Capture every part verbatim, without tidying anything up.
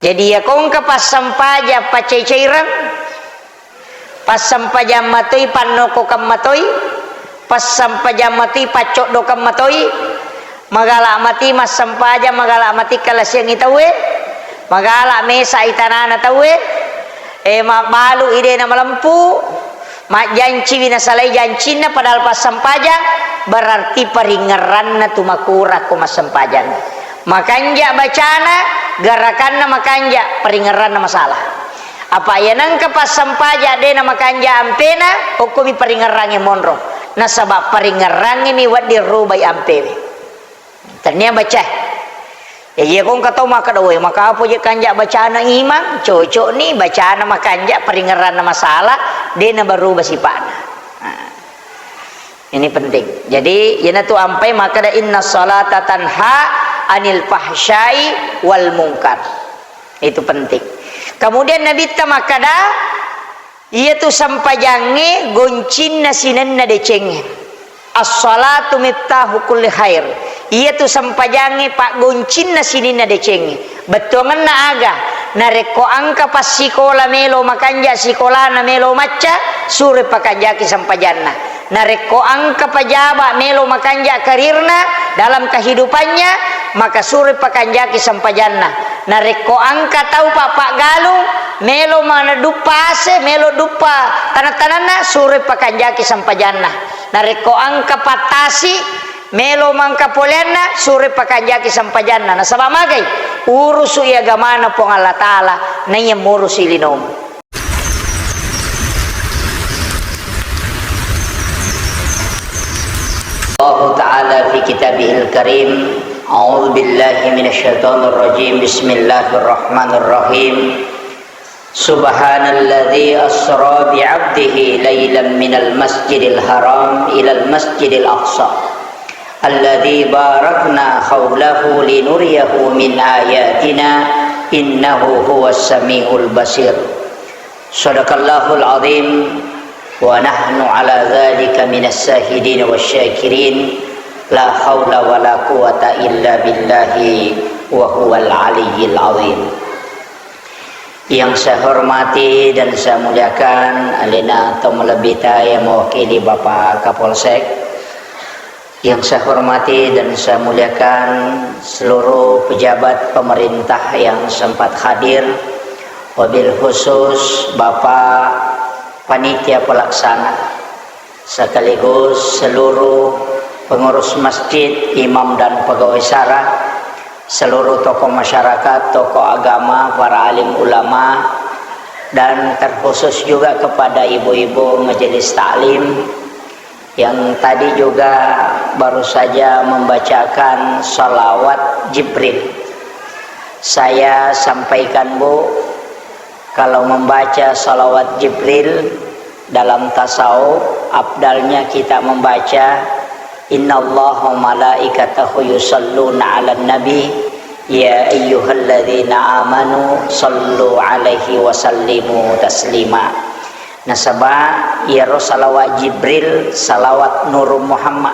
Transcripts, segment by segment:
Jadi, iya ko engka passempajang pacai-caireng, passempajang matoi, pannokokeng matoi, passempajang matoi, paccoddokeng matoi, magala mati massempajang, magala mati kalasiangngi tauwe, magala mesa itanana tauwe, e, mabbalu idena malempu, majjanciwi nasalai jancinna padahal passempajang, berarti paringerranna tu makura ko massempajang. Makanja bacana, garakanna makanja, paringerranna masalah. Apa iya nengka passempajang de na makanja ampena, okkomi paringerrangnge monro. Nasaba paringerrangnge mi wedding rubai ampewe. Tennia baca. Ya, iya ko engka tau makkeda, "Woi, maka apa je kanja bacana imang?" Cocok ni bacana makanja, paringerranna masalah, de na berubah sipatna. Nah. Ini penting. Jadi, iyanatu ampai makkeda, "Inna salata tanha anil fahsyai wal munkar." Itu penting. Kemudian Nabitta makkeda, iyatu sempajangnge goncinna sinenna decengnge. "As-salatu miftahu kulli khair." Iyatu sempajangnge paggoncinna sininna decengnge. Bettuangenna aga? Narekko engka passikola melo makanja sikolana melo macca, suroi pakanjaki sempajanna. Narekko engka pejaba melo makanja karirna dalam kehidupannya, maka suroi pakanjaki sempajanna. Narekko engka tau pa-, paggalung melo maneduppa ase, melo duppa tanang-tananna, suroi pakanjaki sempajanna. Narekko engka pattasi melo mangka poleanna, suroi pakanjaki sempajanna. Nasaba magai? Urusu i agamana Puang Allah Ta'ala, naiya murusi linomu. Allahu Ta'ala fi kitabihil karim, a'udzu billahi minasyaitonir rajim, bismillahirrahmanirrahim. Subhanalladzi asra bi'abdihi lailan minal masjidil haram ilal masjidil aqsa, alladzi barakna haulahu linuriyahu min ayatina, innahu huwas samiul basir. Sadaqallahul azim, wa nahnu ala dzalika minas syahidin wasy syakirin. La haula wala quwwata illa billahi wa huwal aliyyil azim. Yang saya hormati dan saya muliakan, alena tau malebbita yang mewakili Bapak Kapolsek. Yang saya hormati dan saya muliakan seluruh pejabat pemerintah yang sempat hadir, wabil khusus Bapak Panitia Pelaksana, sekaligus seluruh pengurus masjid, imam dan pegawai syara, seluruh tokoh masyarakat, tokoh agama, para alim ulama, dan terkhusus juga kepada ibu-ibu majelis taklim yang tadi juga baru saja membacakan salawat Jibril. Saya sampaikan, Bu, kalau membaca salawat Jibril dalam tasawuf, afdalnya kita membaca, "Innallaha wa malaikatahu yusalluna 'alan nabi, ya ayyuhalladzina amanu sallu 'alaihi wa sallimu taslima." Nasaba iyaro salawat Jibril, salawat Nurul Muhammad.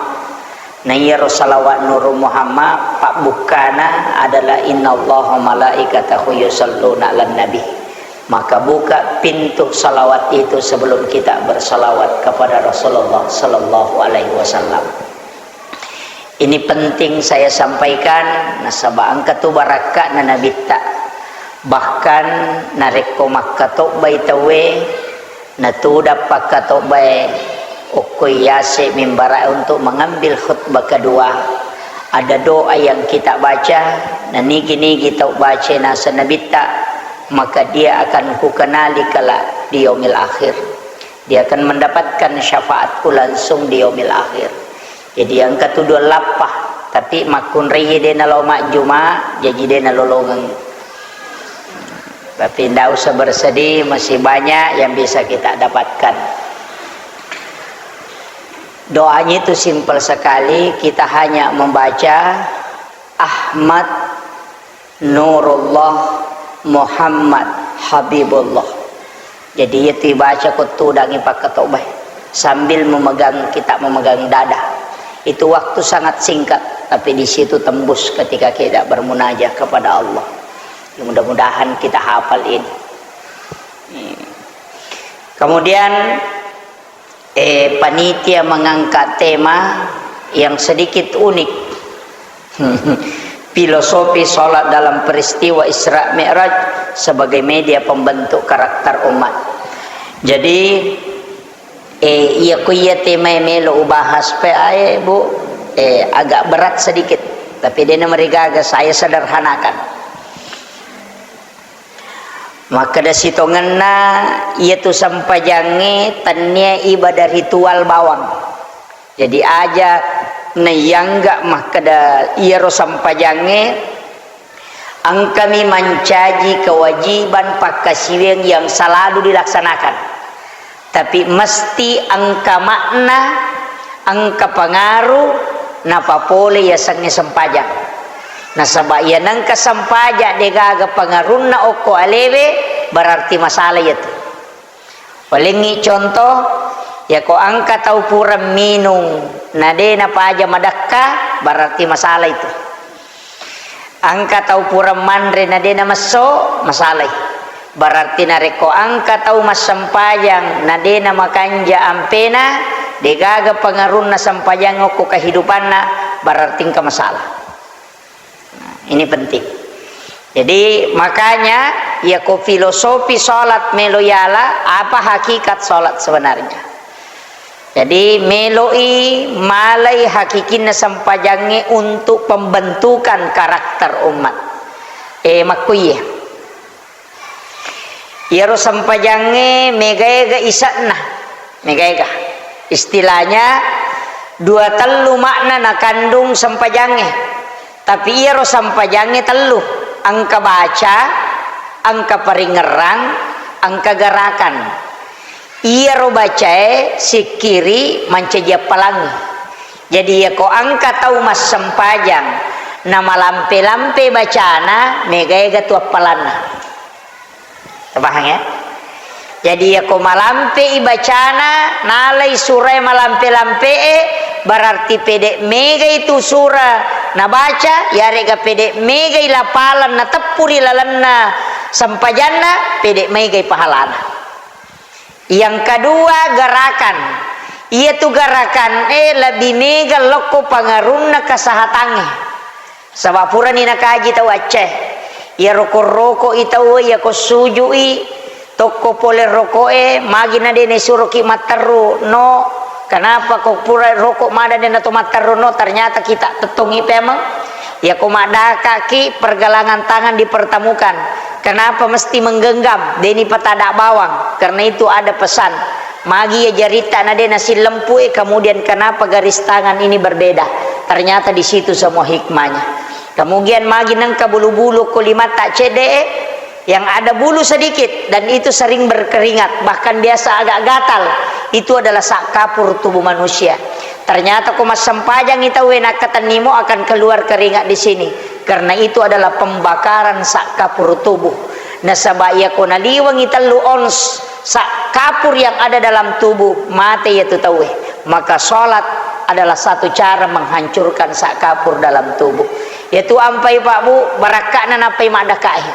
Na iyaro salawat Nurul Muhammad, pabbukkana adalah, "Innallaha wa malaikatahu yusalluna 'alan nabi." Maka buka pintu salawat itu sebelum kita bersalawat kepada Rasulullah sallallahu alaihi wasallam. Ini penting saya sampaikan, nasaba engka tu barakka'na Nabitta. Bahkan narekko makkatobbai tauwe, natudang pakkatobbae okko yase mimbara untuk mengambil khutbah kedua, ada doa yang kita baca, na nigi-nigi tau baca naseng Nabitta, maka dia akan kukenali kelak di yaumil akhir. Dia akan mendapatkan syafaatku langsung di yaumil akhir. Jadi engka tu dua lappa, tapi makkunrai de nalo majjuma, jaji de nalolongeng. Tapi ndak usah bersedih, masih banyak yang bisa kita dapatkan. Doanya itu simpel sekali, kita hanya membaca Ahmad Nurullah, Muhammad Habibullah. Jadi, itu dibaca ko tudangi pakkatobbae sambil memegang, kita memegang dada. Itu waktu sangat singkat, tapi di situ tembus ketika kita bermunajat kepada Allah. Mudah-mudahan kita hafal ini. Hmm. Kemudian, eh, panitia mengangkat tema yang sedikit unik. Filosofi sholat dalam peristiwa Isra Mi'raj sebagai media pembentuk karakter umat. Jadi, eh, iya ko iya tema melo ubahas pe ae, Bu, eh, agak berat sedikit. Tapi de namarigaga, saya sederhanakan. Makkeda sitongenna, iyatu sempajangnge tennia ibadah ritual bawang. Jadi aja naiyangga makkeda iyaro sempajangnge engkami mancaji kewajiban pakkasiwiang yang selalu dilaksanakan. Tapi mesti engka makna, engka pengaruh, napapole yasengnge sempajang. Nasaba iya nengka sempajang degaga pengaruhna okko alewe, berarti masalah iyatu. Walengngi contoh, yako engka tau pura minung, na de napaja madekka, berarti masalah itu. Engka tau pura manre na de namesso, masalai. Berarti narekko engka tau massempajang na de namakanja ampena, degaga pengaruhna sempajang okko kehidupanna, berarti engka masalah. Nah, ini penting. Jadi, makanya, yako filosofi sholat melo yala, apa hakikat sholat sebenarnya? Jadi, meloi malai hakikinna sempajangnge untuk pembentukan karakter umat. Eh, makkuiye. Iyaro sempajangnge mega-ega ise'na, mega-ega. Istilahnya, dua tellu makna nakandung sempajangnge. Tapi iyaro sempajangnge tellu, engka baca, engka paringerrang, engka garakan. Iyaro bacae sikkiri mancaji appalangngi. Jadi, iyako engka tau massempajang namalampe-lampe bacana, mega-ega tu appalanna. Pahang, ya? Jadi, iyako malampe i bacana, nalai surae malampe-lampe e, berarti pede megai tu sura nabaca, yarega pede megai lapalan nateppu ri lalenna sempajanna, pede megai pahalana. Yang kedua, gerakan. Iyatu gerakan e lebih mega lokko pengaruhna kesehatangnge. Saba purani nakaji tau acce. Iya roko-roko i tau, iya ko suju i, tokko pole roko e, magi na de nasuroki matteru, no, kenapa ko pura roko mada de nato matteru, no, ternyata kita tettongi pemeng. Iya ko maddakaki pergelangan tangan dipertemukan. Kenapa mesti menggenggam? Deni patada bawang. Karena itu ada pesan. Magi ya jaritta na de nasillempu e, kemudian kenapa garis tangan ini berbeda? Ternyata di situ semua hikmahnya. Kemudian magi nengka bulu-bulu ko limatta cedde e, yang ada bulu sedikit dan itu sering berkeringat, bahkan biasa agak gatal, itu adalah sak kapur tubuh manusia. Ternyata ko massempajangi tauwe nakkatennimo akan keluar keringat di sini. Karena itu adalah pembakaran sak kapur tubuh. Nasaba iya ko naliwengi tellu ons sak kapur yang ada dalam tubuh, mate iyatu tauwe. Maka sholat adalah satu cara menghancurkan sak kapur dalam tubuh. Iyatu ampai, Pak, Bu, barakka'na nappai maddakae.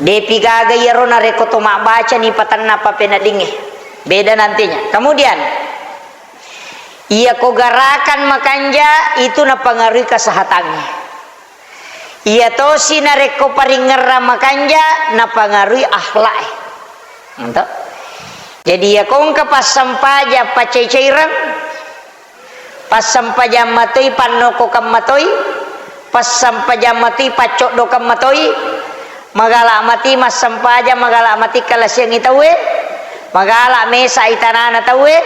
Depi gaga iyaro narekko to mabbacani patenna pappeneddingnge. Beda nantinya. Kemudian, iya ko gerakan makanja itu napengaruhi kesehatangnge. Iya tosi narekko paringerrang makanja napengaruhi akhlak e. Ento. Jadi, iya ko engka passempajang pacai-caireng, passempajang matoi, pannokokang matoi, passempajang matoi, paccoddokang matoi, magala mati massempajang, magala mati kalasiangi tauwe, magala mesa itanana tauwe,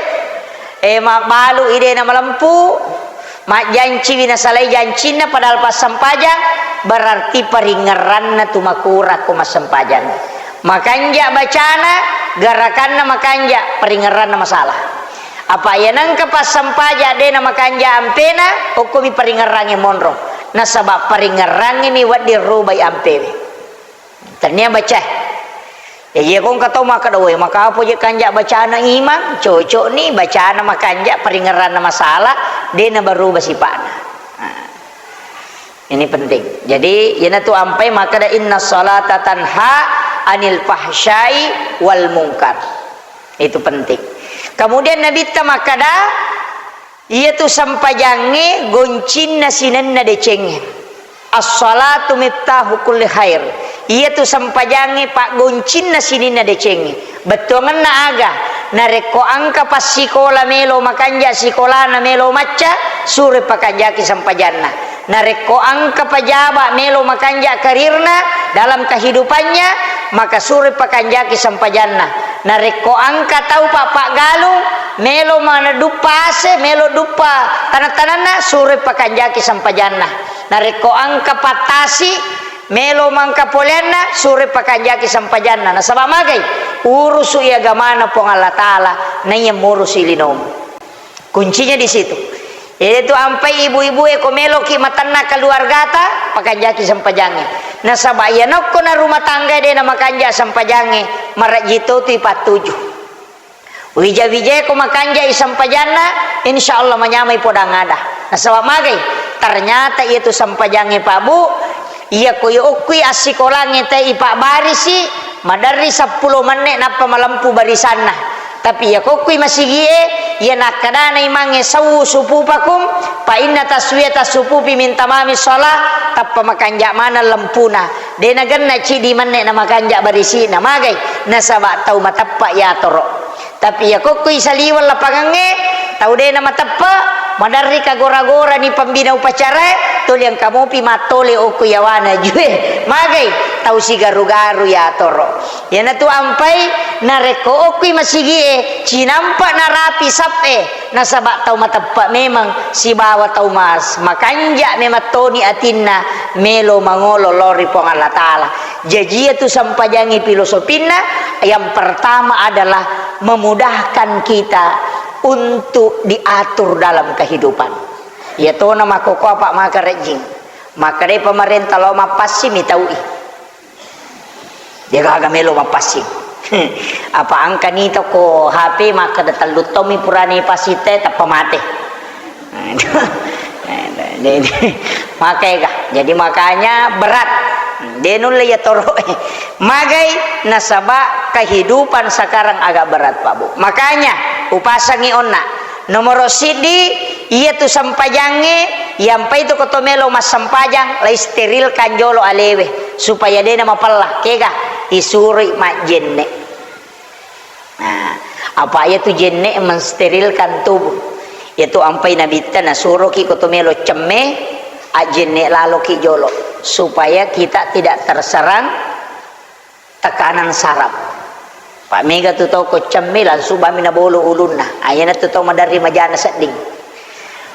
e, mabbalu idena malempu, majjanciwi nasalai jancinna padahal passempajang, berarti paringerranna tu makurang ko massempajang. Makanja bacana, gerakanna makanja, paringerranna masalah. Apa iya nengka passempajang de namakanja ampena, okkomi paringerrangnge monro. Nasaba paringerrangnge mi wedding rubai ampewe. Tennia baca. Ya, iya ko engka tau makkeda, "Woi, makapo je kanja bacana imang?" Cocok ni bacana makanja, paringerranna masalah, de nabaruba sipa'na. Nah. Ini penting. Jadi, iyanatu ampai makkeda, "Inna salata tanha anil fahsyai wal munkar." Itu penting. Kemudian Nabitta makkeda, iyatu sempajangnge goncinna sinenna decengnge. "As-salatu miftahu kulli khair." Iyatu sempajangnge paggoncinna sininna decengnge. Bettuangenna aga? Narekko engka passikola melo makanja sikolana, melo macca, suroi pakanjaki sempajanna. Narekko engka pejaba melo makanja karirna dalam kehidupannya, maka suroi pakanjaki sempajanna. Narekko engka tau pa-, paggalung melo ma-, duppa ase, melo duppa tanang-tananna, suroi pakanjaki sempajanna. Narekko engka pattasi melo mangka poleanna, suroi pakanjaki sempajanna. Nasaba magai? Urusu i agamana Puang Allah Ta'ala, naiya murusu i linomu. Kuncinya di situ. Yaitu ampai ibu-ibu e, ko meloki matenna keluargata, pakanjaki sempajangnge. Nasaba iya nokko na rumah tangga de na makanja sempajangnge, marajji to tu ipattuju. Wija-wijae ko makanjai sempajanna, insya Allah manyamai podang ada. Nasaba magai? Ternyata iyatu sempajangnge, Pak Bu, iya ko yokkui assikolangnge te ipabbarisi, maderri seppulo menne nappa malempu barisanna. Tapi iya kokkui masigie, iya nakkadana imangnge, "Sawwu sufufakum, fa inna taswiyata sufufi min tamami shalah," tappa makanja maneng lempuna. De nagenna cidi menne na makanja barisi'na. Magai? Nasaba tau mateppa yatoro. Tapi iya kokkui saliweng lapangengnge, tau de na mateppa, maderri kagora-gorani pembina upacarae, tuli engka mopi mattole okko yawana jue. Magai? Tau sigaru-garu yatoro. Iyanatu ampai, narekko okkui masigie, cinampa narapi sap'e, nasaba tau mateppa memang sibawa tau mas-, makanja memang toni atinna melo mangolo lao ri Puang Allah Ta'ala. Jaji iyatu sempajangnge filosofinna, yang pertama adalah memudahkan kita untuk diatur dalam kehidupan. Iyatona makkokkoe apa makarejjing. Makkedai pemerintah lao mappassing mi taui. De gaga melo mappassing. Apa engkani toko H P makkeda tellu tommi purani passing te tappa mate. Makkega. Jadi makanya berat. De nulle yatoro. Magai? Nasaba kehidupan sekarang agak berat, Pak Bu. Makanya upasangi onna. Nomoro siddi, iyatu sempajangnge, iyampai tu ko to melo massempajang, lai sterilkan jolo alewe, supaya de na mapella. Kega? Isuroi majjenne. Nah, apa iyatu jenne mensterilkan tubuh. Iyatu ampai Nabitta nasuroki ko to melo cemme, ajjenne laloki jolo, supaya kita tidak terserang tekanan saraf. Pa mega tu tau ko cemme langsung bami nabolo ulunna. Ayana tu tau maderri majana sedding.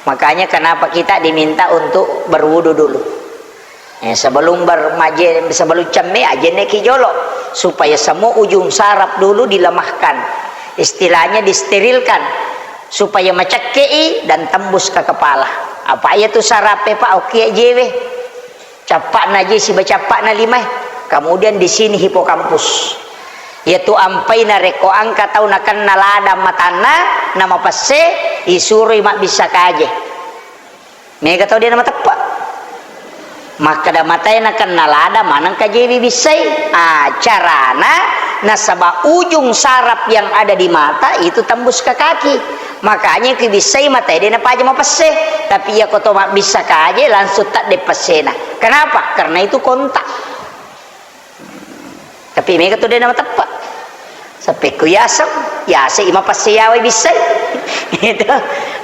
Makanya kenapa kita diminta untuk berwudu dulu. Eh, sebelum bermaje-, sebelum cemme, ajenneki jolo. Supaya semua ujung saraf dulu dilemahkan. Istilahnya disterilkan. Supaya macekkei dan tembus ke kepala. Apa iya tu sarape, Pak? Oke, jewe. Cappa'na je siba cappa'na limae. Kemudian di sini hipokampus. Iyatu ampai narekko engka tau nakenna lada matanna, namapesse, isuroi mabbissa kaje. Mega tau de namateppa. Makkeda matae nakenna lada maneng kajewi bissai. Ah, carana nasaba ujung saraf yang ada di mata itu tembus ke kaki. Makanya ki bissai matae de napaja mapesse. Tapi iya ko to mabbissa kaje langsung tadde pessena. Kenapa? Karena itu kontak. Tapi mega tu de namateppa. Sappekku yaseng, yaseng ima pesse yawai bissai. Gitu.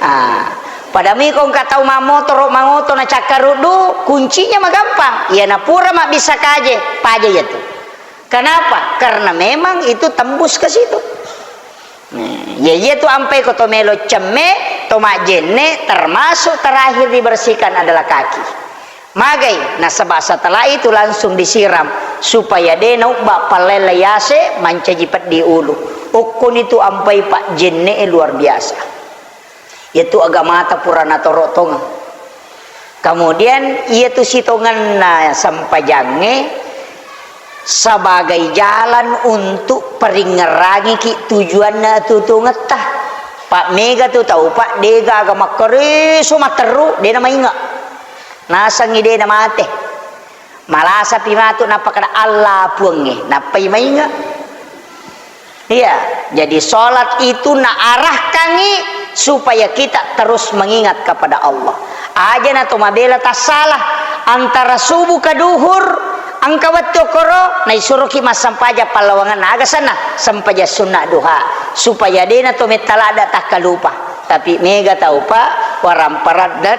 Ah. Pada mi ko engka tau mamotoro, mangoto na cakkaruddu, kuncinya magampang. Iya napura mabbissa kaje, paja iya tu. Kenapa? Karena memang itu tembus ke situ. Nah, iya, iya tu ampai ko to melo cemme, to majjenne, termasuk terakhir dibersihkan adalah kaki. Magai, nasaba setelah itu langsung disiram supaya de naubba pallaella yase mancaji peddi ulu. Okkoni tu ampai pajjenne luar biasa. Iyatu agamata pura natoro tongeng. Kemudian, iyatu sitongenna sempajangnge sebagai jalan untuk paringngerangiki tujuanna atuongetta. Pa mega tu tau, Pak, degaga makkareso matteru, de namainga. Nasengngi de' namate. Malasapi matu nappakada Allah Puangnge, nappai mainga. Iya, jadi sholat itu naarahkangi supaya kita terus mengingat kepada Allah. Aja na to mabela tassala antara subuh ke duhur, engka wettu koro naisuroki massempajang pallawangan aga senna sempajang sunna duha supaya de' na to metta ladda takkalupa. Tapi mega tau pa warang paraddat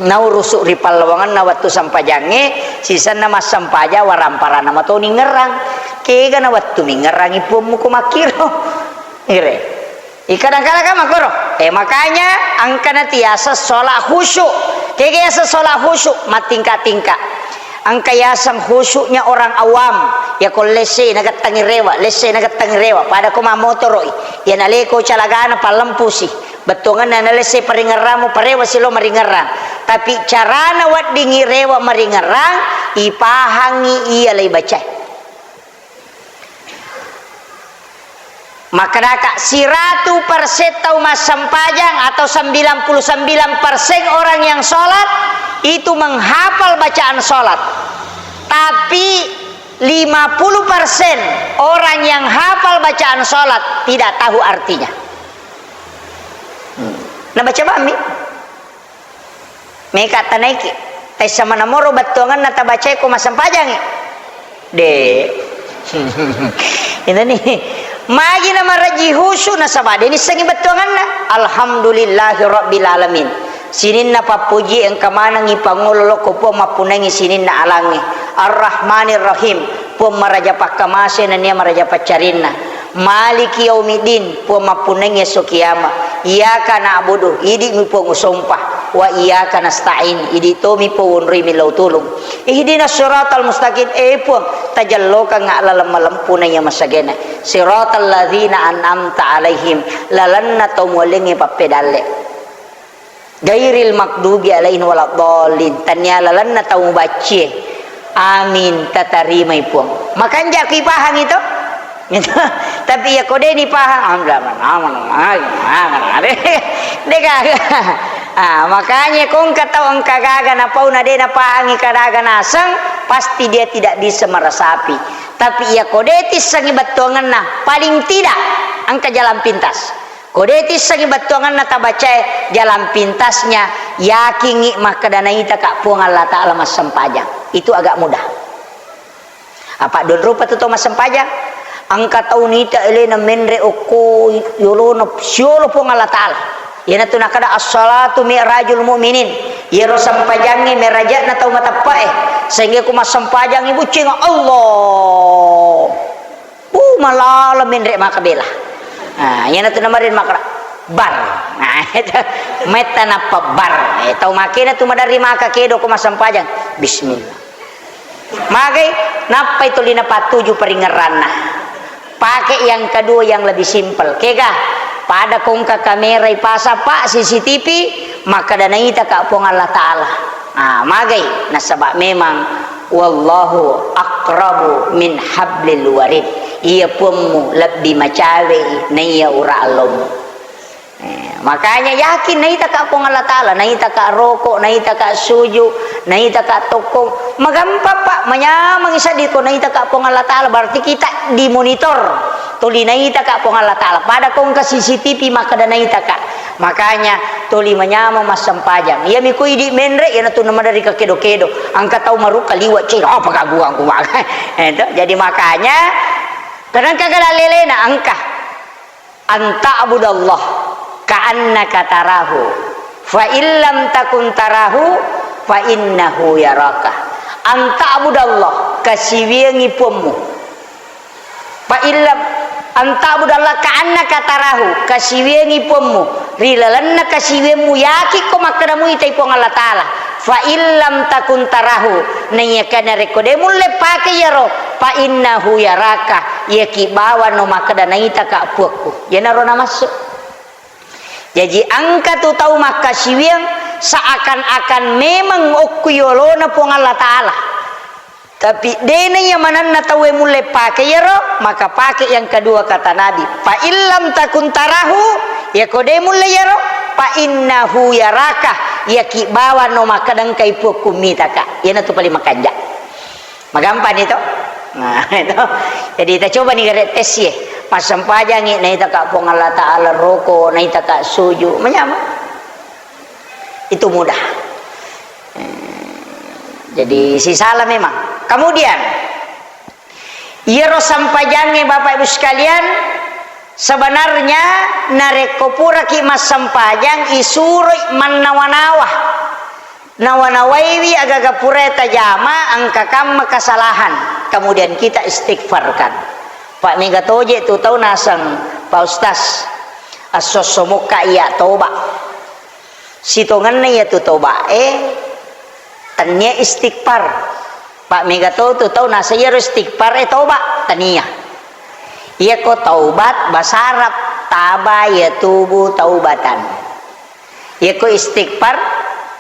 naurusu ri pallawanganna wettu sempajangnge, sisenna massempajang waramparana matoni ngerrang. Kega na wettu mingerrangi puammu ko makkiro. Ire. Ikadang-kadang kan makkoro. Eh, makanya engkana tiasa sholat khusyuk. Kega yaseng sholat khusyuk? Mattingka-tingka. Engka yaseng khusyuknya orang awam. Ya ko lesse nagettangi rewa, lesse nagettangi rewa. Pada ko mammotoroi. Ya naleko calagana pallempusi. Bettuangenna nalesse paringerramu, parewa silo maringerrang. Tapi carana weddingngi rewa maringerrang, ipahangngi iya laibacae. Makkedaka, siratu persen tau massempajang atau sembilan puluh sembilan persen orang yang sholat itu menghafal bacaan sholat. Tapi lima puluh persen orang yang hafal bacaan sholat tidak tahu artinya. Hmm. Nabaca bammi. Meka tanaiki. Taissa manamoro bettuangenna tabacae ko massempajangngi. De. Inani. Magi na maraji khusyuk nasaba de nissengi bettuangenna. Alhamdulillahi rabbil alamin. Sininna pappuji engka manengngi pangolo lokko Puang mappunnangi sininna alangnge. Ar-Rahmanir Rahim. Puang maraja pakkamase nennia maraja paccarinna. Maliki yaumiddin, Puang mappunnangngi esso kiama. Iyyaka na'budu, idi'mi Puang usompa. Wa iyyaka nasta'in, idi' tomi Puang wonroi millau tulung. Ihdinas siratal mustaqim, eh Puang, tajellokangnga laleng malempu naiya masagena. Siratal ladzina an'amta alaihim, lalenna tau muallengnge pappedalle. Ghairil maghdubi alaihim waladdallin. Tannia lalenna tau mubaccie. Amin, tatarimai Puang. Makanja' ki pahangi to? Gitu. Tapi iya ko de' ni pahang, amda, aman, aman, aman, aman, aman. De' gaga. Ah, makanya ko engka tau engka gaga napauna de' napahangi kadaga naseng, pasti dia tidak bisa meresapi. Tapi iya ko de' tissengi bettuangenna, paling tidak engka jalan pintas. Ko de' tissengi bettuangenna tabacae jalan pintasnya, yakingngi makkeda naitaka Puang Allah Ta'ala massempajang. Itu agak mudah. Apa' dua rupa tu tau massempajang. Engka tau nita elena menre' okko yolona siolo Puang Allah Ta'ala. Iyanatu nakkeda as-salatu mi'rajul mu'minin. Iyaro sempajangnge meraja'na tau mateppe'e. Sehingga ko massempajangngi buccing Allah. Uh, malala menre' maka bela. Ah, iyanatu namarin maka bar. Nah, itu. Metta nappa bar. Eh, tau makena tu maderri maka kedo ko massempajang. Bismillah. Magai, nappai tuli napattuju paringerranna. Pake yang kedua yang lebih simpel. Kega, pada ko engka kamera ipasang, Pak, C C T V, makkeda naitaka Puang Allah Ta'ala. Ah, magai, nasaba memang wallahu aqrabu min hablil warid. Iya Puammu lebbi macawe'i naiya ura allomu. Eh, makanya yakin naitaka Puang Allah Ta'ala, naitaka roko, naitaka suju, naitaka tokkong. Magampang, Pak, manyameng seddi ko naitaka Puang Allah Ta'ala, berarti kita dimonitor. Tuli naitaka Puang Allah Ta'ala. Pada ko engka C C T V makkeda naitaka. Makanya tuli manyameng massempajang. Iyami ko idi' menre', iyanatu namaderri kedo-kedo. Engka tau marukka liwa', ceh, apa kaguang ku maka. Eh, to. Jadi makanya, kadang kagala lelena engka. An ta'budallah ka'annaka tarahu, fa in lam takun tarahu, fa innahu yaraka. An ta'budallah, kasiwiangngi Puammu. Fa in lam, an ta'budallah ka'annaka tarahu, kasiwiangngi Puammu. Ri lalenna kasiwiammu, yakikko makkeda muitai Puang Allah Ta'ala. Fa in lam takun tarahu, naiyakiya narekko de' mulle pake iyaro, fa innahu yaraka, iyaki bawano makkeda naitaka Puakku. Iyanaro namassu. Jaji engka tu tau makkasiwiang seakan-akan memang okko yolona Puang Allah Ta'ala. Tapi de' naiya manenna tauwe mulle pake iyaro, maka pake yang kedua kata Nabi, fa in lam takun tarahu, iyako de' mulle iyaro, fa innahu yaraka, Iyaki bawang no makkeda engkai Puakku mitaka, iyanatu paling makanja. Magampang ni to? Nah, itu. Jadi, ta coba ni gare tes ye. Massempajangi, naitaka Puang Allah Ta'ala roko, naitaka suju, manyameng. Itu mudah. Eh, jadi, sisala memang. Kemudian, iyaro sempajangnge, Bapak Ibu sekalian, sebenarnya narekko puraki massempajang, isuroi mannawa-nawa. Nawa-nawaiwi agaga purae tajama, engka kamma kesalahan. Kemudian kita istighfarkan. Pak, mega toje tu tau naseng, Pak Ustaz, esso-esso mokka iya toba. Sitongenna iyatu toba e, tennia istighfar. Pak, mega to tu tau naseng iyaro istighfar e toba, tania. Iyako taubat, bahasa Arab, taba yatubu taubatan. Iyako istighfar,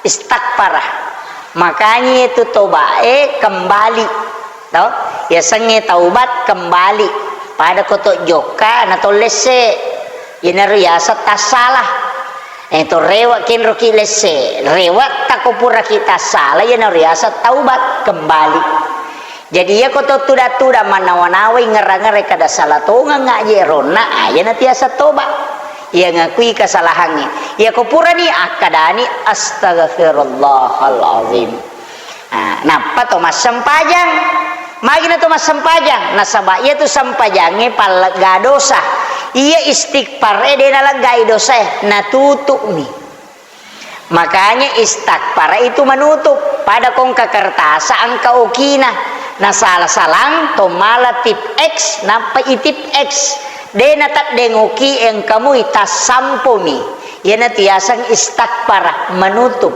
istakfara. Makanya itu toba e kembali. To? Yasengnge taubat kembali. Pada koto jokka na to lesse. Iyanaro yaseng tassala. Eh, to rewe' kenroki lesse. Rewe' tako puraki tassala, iyanaro yaseng taubat kembali. Jadi, iyako to tuda-tuda mannawa-nawai ngerra-ngerra kada sala tongeng aje ronna, ah, iyana tiasa toba. Iya ngakui kesalahangnge. Iyako purani akkadani, "Astaghfirullahalazim." Ah, nappa to massempajang. Magina to massempajang? Nasaba iyatu sempajangnge pallegga dosa. Iya istighfar e de naleggai dosae, natutu'mi. Makanya istighfar itu menutup. Pada kongka kertasa engka okina. Nasala-salang to mala tip X, nappa itip X. De nateddeng oki engkamui tassampomi. Iyanatu yaseng istighfar, menutup.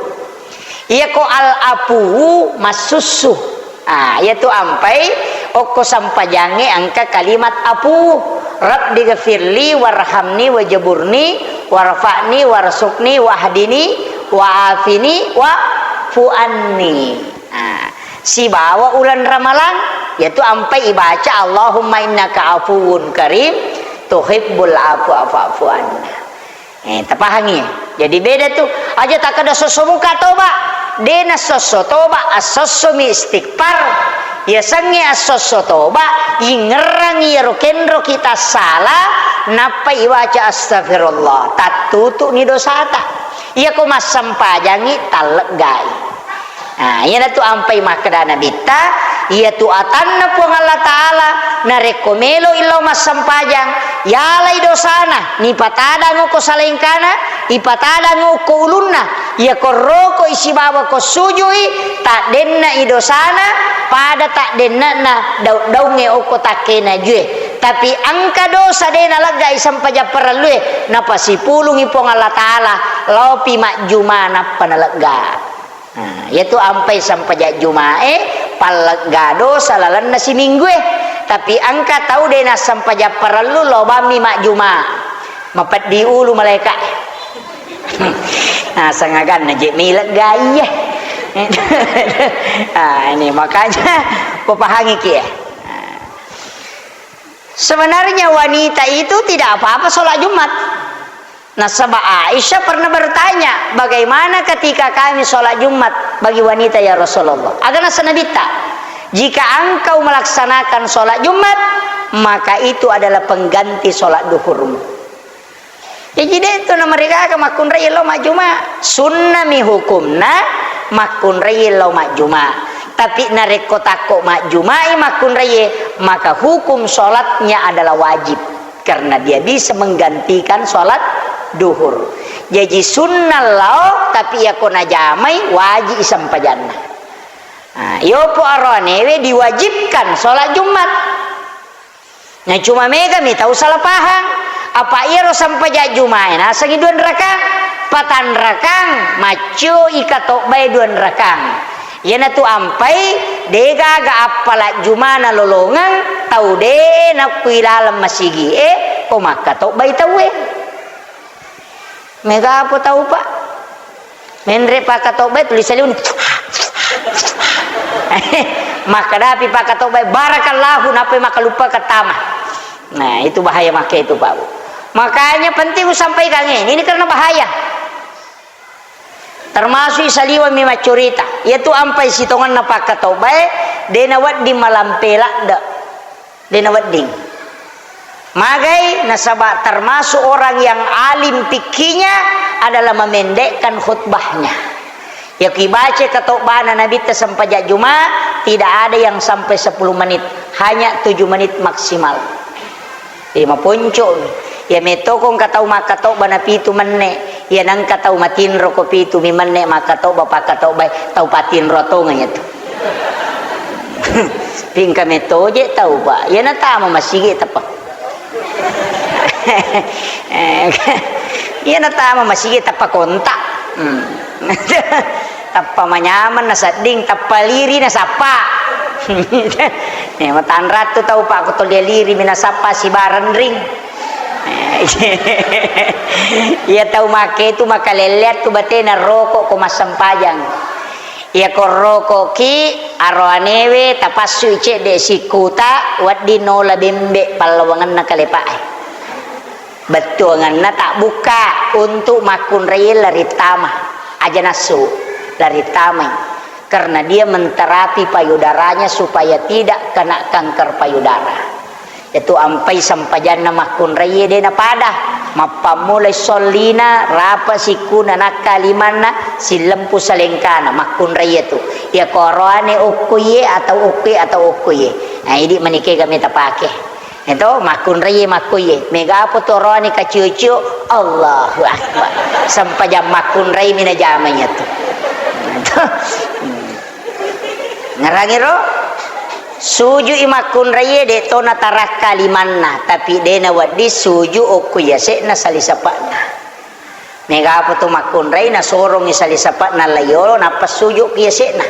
Iyako al-afuwu massussu. Ah, iyatu ampai okko sempajangnge engka kalimat afu. Rabbighfirli warhamni wajburni warfa'ni warzuqni wahdini wa'afini wa'fu anni. Ah, sibawa uleng Ramalang, iyatu ampai ibaca, "Allahumma innaka afuwun karim, tuhibbul afwa fa'fu anna." Eh, tapahangi? Jadi beda tu. Aja takkeda sosso muka toba. De nassosso toba, assossomi istighfar. Yasengnge assosso toba, ingerrangi iyaro kenro kita sala, nappa ibaca astagfirullah. Tattutu'ni dosata. Iyako massempajangi talleggai. Nah, iyanatu ampai makkeda Nabitta, iyatu atanna Puang Allah Ta'ala, narekko melo illau massempajang, yalai dosana, nipatadang okko salaingkana, ipatadang okko ulunna, iyako roko isibawa ko sujui, taddenna i dosana, pada taddennana daud-daungnge okko takkena jue. Tapi engka dosa de naleggai sempajang parellue, napasipulungi Puang Allah Ta'ala, laopi majjuma nappa nalegga. Nah, iyatu ampai sempajang Jumae, pallegga dosa lalenna siminggue. Tapi engka tau de nassempajang parellu, lobammi majjuma. Mapeddi ulu malaeka. Nah, sengaganna je milegga iye. Ah, ini makanya kupahangi ki ya. Nah. Sebenarnya wanita itu tidak apa-apa sholat Jumat. Nasaba Aisyah pernah bertanya, "Bagaimana ketika kami sholat Jumat bagi wanita, ya Rasulullah?" Aga nasa Nabitta, "Jika engkau melaksanakan sholat Jumat, maka itu adalah pengganti sholat duhurmu." Jaji, de' tu namarigaga makkunrai lao majjuma. Sunnami hukumna makkunrai lao majjuma. Tapi narekko takko majjumai makkunraie, maka hukum sholatnya adalah wajib. Karena dia bisa menggantikan sholat duhur. Jaji sunnah lao, tapi iyako najamai, wajib sempajanna. Nah, iyopo aroanewe diwajibkan sholat Jumat. Nah, cuma mega mi tau salah pahang. Apa iyaro sempajang Jumae nasengi duanrakang? Patanrakang, maccio ikatobbae duanrakang. Iyanatu ampai, degaga appala Jumana lolongeng, tau de nakku ilaleng masigie, ko makkatobbai tauwe. Mega apa tau, Pak? Menre pakatobbai, tulis saliweng. Makkadapi pakatobbai, "Barakallahu," nappai makkaluppa kettama. Nah, itu bahaya make itu, Pak. Makanya penting usampaikan ini, ini karena bahaya. Termasuk saliweng mi maccurita. Iyatu ampai sitongenna pakkatobbae, de' nawedding malampe ladde'. De' nawedding. Magai nasaba' termasuk orang yang alim fikihnya adalah memendekkan khutbahnya. Yako ibaca katobbana Nabitta sempajang Juma, tidak ada yang sampai sepuluh menit, hanya tujuh menit maksimal. Jadi maponco'mi. Iya metto ko engka tau makkatobba na pitu menne', iya nengka tau matinro ko pitu mi menne' makkatobba, pakkatobbai tau patinro tongeng iyatu. Ringka metto je tau, Pak. Iya natama masigi tappa. Iya natama masigi tappa kontak. Hmm. Tappa manyameng nasedding, tappa liri nasappa. Eh, matanrattu tau, Pak, ko tuli liri mi nasappa sibareng ring. Eh, iya tau make tu makalelleang tu batena roko ko massempajang. Iya ko rokoki aroanewe tapassui cedde' sikuta wedding nola bembe' pallawangenna kalepa' e. Bettuangenna tabbukka untuk makkunraie larittama. Aja nassu, larittamai. Karena dia menterapi payudaranya supaya tidak kena kanker payudara. Itu ampai sempajanna makkunraie de' napada. Mappammulai sollina, rapa sikkuna, nakka limanna, sillempu salengkana, makkunraie tu. Iya ko aroane okkoie atau okkoie atau okkoie. Nah, idi' manike kami tapake. Eto, makkunraie makkoie. Mega apa tu oroane kacio-cio? Allahu Akbar. Sempajang makkunrai mi najama iyatu. Ngerangiro? Suju'i makkunraie de' to natarakka limanna, tapi de' nawedding suju' okko yase'na salisapa'na. Mega apa tu makkunrai nasorongi salisapa'na laiyolo nappa suju' ki yase'na.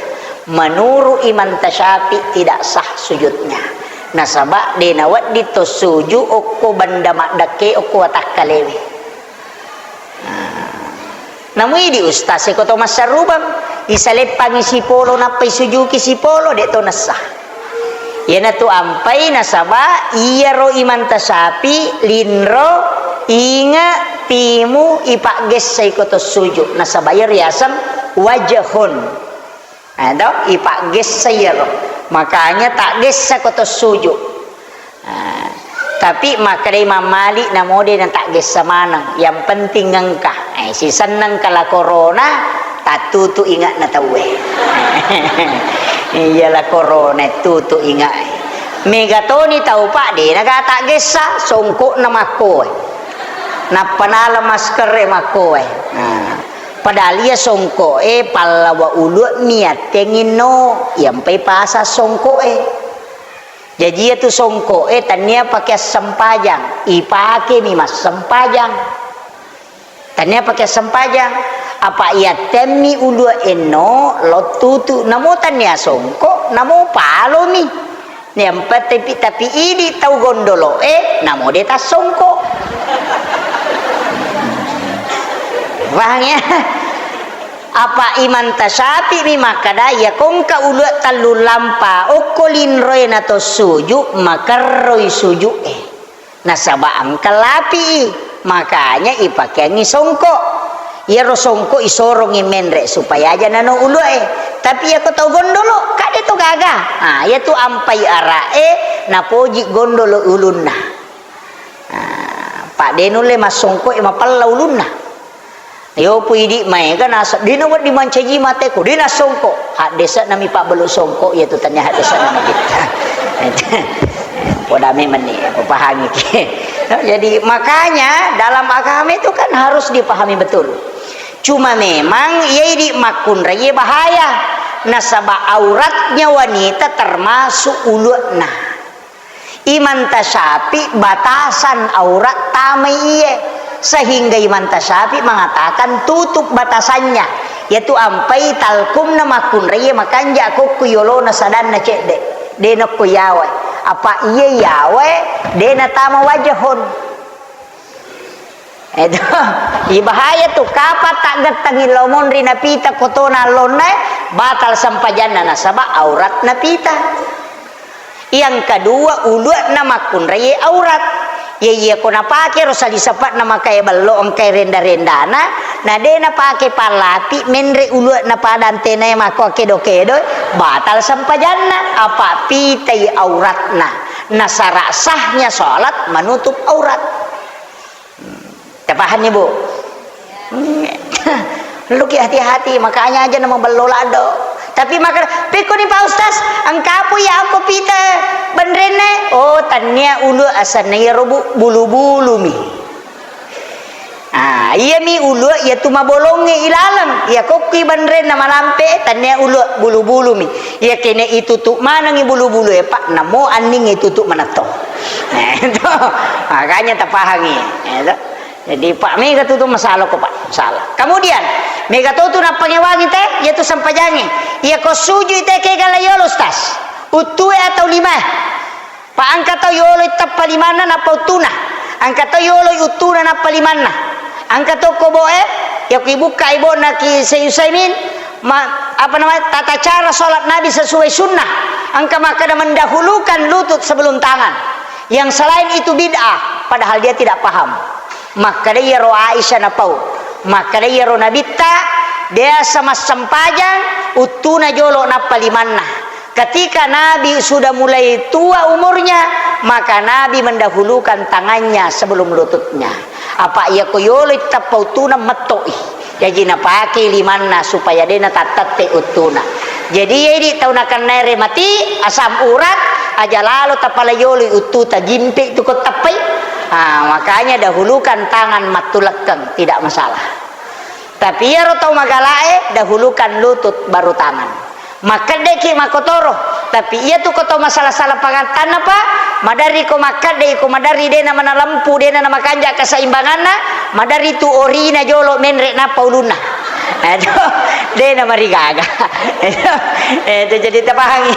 Menurut Imam Tasyafi tidak sah sujudnya. Nasaba' de' nawedding to suju' okko benda maddekke okko watakkalewe. Nah, namuidi ustaz e ko to massarubang, isaleppangi sipolo nappa isujuki sipolo, de' to nessa. Iyanatu ampai nasaba' iyaro Imam Tasyafi linro, inge, timu, ipaggessai ko to suju'. Nasaba' iyaro riaseng wajhun. Eh, to, ipaggessai iyaro. Makanya taggessa ko to suju'. Ah, tapi makkedai Imam Malik, namo de' nataggessa maneng, yang penting engka. Eh, sisenna engka la corona, tattutu inge'na tauwe. Iya la corona, tutu inge'e. Mega toni tau, Pak, de' naga taggessa, songko'na makkoe. Nappa nala masker e makkoe. Nah, padahal iya songko'e pallawa ulu'mi attengnginno, iyampai pasang songko'e. Jaji iyatu songko'e tania pake assempajang, ipakemi massempajang. Tania pake assempajang, apa iyattemmi ulu'e enno, lottutu, namo tania songko', namo palomi. Yang penting tapi idi' tau gondolo'e, namo de' tassongko'. Pahang ya? Apa Imam Tasyafi mi makkeda, iya ko engka ulu'e tellu lampa, okko linroe na to suju', makerroi suju'e. Nasaba' engka lapi'i, makanya ipakeangngi songko'. Iyaro songko' isorongngi menre' supaya aja nano ulu'e. Tapi iya ko tau gondolo', ka de' to gaga. Ah, iyatu ampai ara'e napoji gondolo' ulunna. Ah, pa' de' nulle massongko'e mapella ulunna. Yopu idi' maega naseng, de' nawedding mancaji mateko, de' nassongko'. Haddese'na mi pabbelu songko', iyatu tania haddese'na Nabitta. Poda memenni, papahangi ki. Jadi, makanya dalam agama itu kan harus dipahami betul. Cuma memang iya idi' makkunrai bahaya. Nasaba' auratnya wanita termasuk ulu'na. Imam Tasyafi batasan aurat tamai iye, sehingga Imam Tasyafi mengatakan tutup batasannya, yaitu ampai talkumna makkunrai makanja' kokku yolona sadanna cedde', de' nokko yawae. Apa iye yawae de' natama wajahon. Eto, ibahaya tu, kapang taggettengngi lao monri napita kotona allonna, batal sempajanna nasaba' aurat napita. Yang kedua, ulu'na makkunrai aurat. Iya, iya, ko napake ro sali sapa'na makae bello engkae renda-rendana, na de napake pallapi, menre ulu'na pada antenae mako kedo-kedo, batal sempajanna, apa pitai auratna. Na syarat sahnya sholat menutup aurat. Hmm. Tapahanni, Bu? Hmm. Luki hati-hati, makanya aja nama bello lado. Tapi maka, "Pekkoni Pak Ustaz, engkapu ya aku pita benrenne?" Oh, tannia ulu asanna iyaro bu-, bulu-bulumi. Ah, iyami ulu iya tu mabolongnge ilaleng. Iya kokki benrenna malampe, tannia ulu bulu-bulumi. Iya kene itutu manengi bulu-bulu e, Pak, namo anning itutu manetto. Eh, to. Makanya tapahangi. Eh, to. Jadi, Pak, mega tu, tu masalah ko, Pak. Masalah. Kemudian, mega to tu nappangewangi te, iya tu sempajangi. Iya ko sujui te kega la yolo, Ustaz. Uttue atau limae? Pak, engka tau yolo teppa limanna nappa uttuna. Engka tau yolo uttuna nappa limanna. Engka to ko boe, iya ku ibukka ibona ki Syekh Utsaimin, ma-, apa namanya, tata cara sholat Nabi sesuai sunnah. Engka makkada mendahulukan lutut sebelum tangan. Yang selain itu bid'ah, padahal dia tidak paham. Makkada iyaro Aisyah napau. Makkada iyaro Nabitta biasa massempajang uttuna jolo nappa limanna. Ketika Nabi sudah mulai tua umurnya, maka Nabi mendahulukan tangannya sebelum lututnya. Apa iya ko yolo ittappa uttuna metto'i. Jaji napake limanna supaya de natattette uttuna. Jadi, iya idi tau nakennae remati, asam urat, aja lalo tapala yoloi uttuta, jimpe tu ko tappai. Ah, makanya dahulukan tangan mattulekkeng, tidak masalah. Tapi iyaro tau magalae, dahulukan lutut baru tangan. Makkeddeki makkotoro, tapi iya tu ko tau masala-sala pangattanna, Pak, maderri ko makkedde, ko maderri dena manalempu, dena namakanja keseimbanganna, maderri tu orina jolo menre nappa ulunna. Aduh, dena marigaga. Eh, tu jadi tapahangi.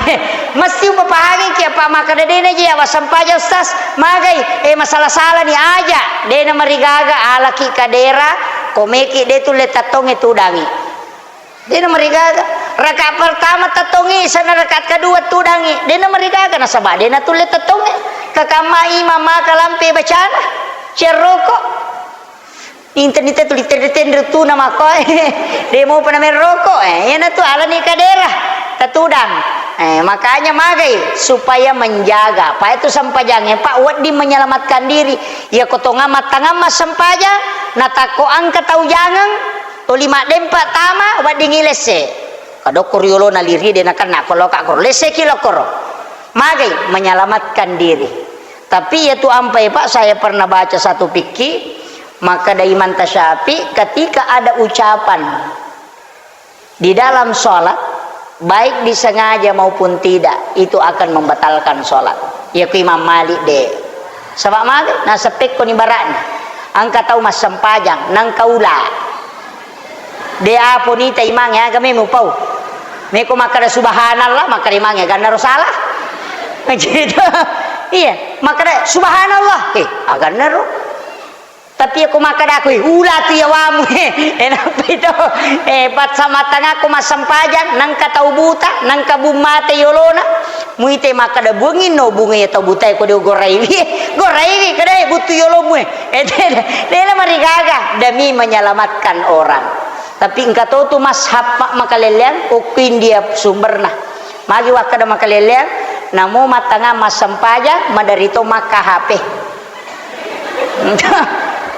Mesti upapahangi ki apa makkeda dena ji awasempajang, Ustaz, magai, eh, masala-sala ni aja, dena marigaga, alaki kadera, komeki de tulle tattonge tudangi. Dena marigaga. Rakaat pertama tettongi, sana rakaat kedua tudangi. Dena marigaga, nasaba dena tulle tettongi. Kakamma imam maka lampe bacana. Cerroko. Inten-inten tuli tenre-tenre tuna makkoe. De mopa namerroko. Eh, iyana tu alani kadera. Tatudang. Eh, makanya magai supaya menjaga. Apa itu sempajange, Pak? Wedding menyelamatkan diri. Iya ko tonga mattangamma sempajang, natakko engka tau jangeng, toli maddempa tama, weddingi lesse. Kadokko riolona liri de nakenna ko loka koro. Lesseki lokkoro. Magai menyelamatkan diri. Tapi iya tu ampai, Pak, saya pernah baca satu fikih, makkeda Imam Tasyafi, ketika ada ucapan di dalam sholat, baik disengaja maupun tidak, itu akan membatalkan sholat. Iya ku Imam Malik de. Saba magai, naseppekkoni bara'na. Engka tau massempajang, nengka ula. De apo nita imangnge, aga memu pau. Meko makkeda subhanallah, makkeda imangnge, gannaro salah. Gitu. Iya, makkeda subhanallah. Eh, agannaro. Tapi aku makkeda aku, "Eh, ula tu yawamu." Eh, enapa itu? Eh, pat sama tengahku massempajang, nengka tau buta, nengka bung mate yolona. Muite makkeda, "Bungi no bungi tau buta ko de goraiwi." Goraiwi, kada buttu yolomu. Eh, dena marigaga demi menyelamatkan orang. Tapi engka to tu mashab ma-, makaleleang, okko India sumberna. Magi wakkeda makaleleang, namo mattangang massempajang, maderri to makka H P.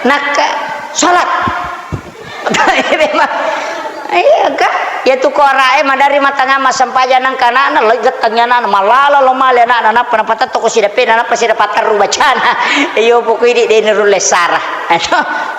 Nakka salat. Memang. Iya, Kak. Iya tu ko arae maderri mattangang massempajang nengka anakna, loi gettengi anakna, malala lo male anakna, nappa napatetto ko sidappena, nappa sida patterru bacana. Iyo, pokok idi de nurulle sara.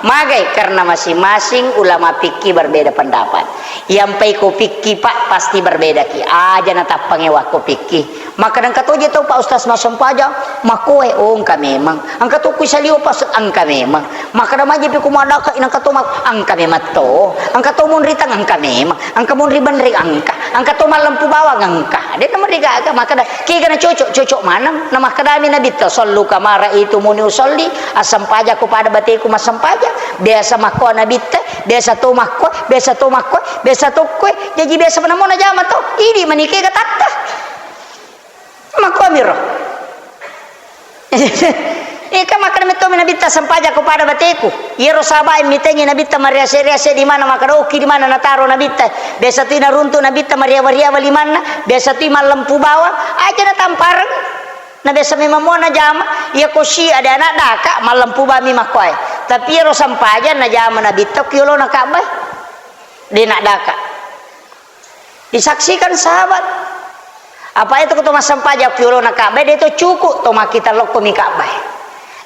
Magai, karena masing-masing ulama fikih berbeda pendapat. Yampai ko fikih, Pak, pasti berbeda ki. Aja natappange wakko fikih. Makkeda engka toje tau, Pak Ustaz, massempajang makkoe, oh, engka memang. Engka to kui saliwa pas, engka memang. Makkeda majepi ko madaka, engka to mak-, engka memang to. Engka to monri tang, engka memang. Engka monri benreng, engka. Engka to mallempu bawang, engka. De namarigaga, makkeda, kegana cocok, cocok maneng. Namakkedami Nabitta, "Sallu kama ra'aitumuni usalli." Assempajakko pada bateku massempajang. Biasa makko Nabitta, biasa to makko, biasa to makko, biasa to kue. Jaji biasa penamona jama to. Idi manike gatatta. Makkuamiro. Eka makkeda metto mi Nabitta, "Sempajako pada bateku." Iyaro sahabae mitengngi Nabitta mariase-riase di mana, makkeda, "Okki di mana nataro Nabitta?" Biasa tu naruntu Nabitta mariawa-riawa limanna, biasa tu mallempu bawang, aja natampareng. Na biasa memang mua najama, iya ko Syiah de anak daka, mallempu bami makkoe. Tapi iyaro sempajang najama Nabitta ki olona Ka'bah. De nak daka. Disaksikan sahabat. Apa itu ko to massempajang ki olona Ka'bah, de to cukup to makkita lokko mi Ka'bah.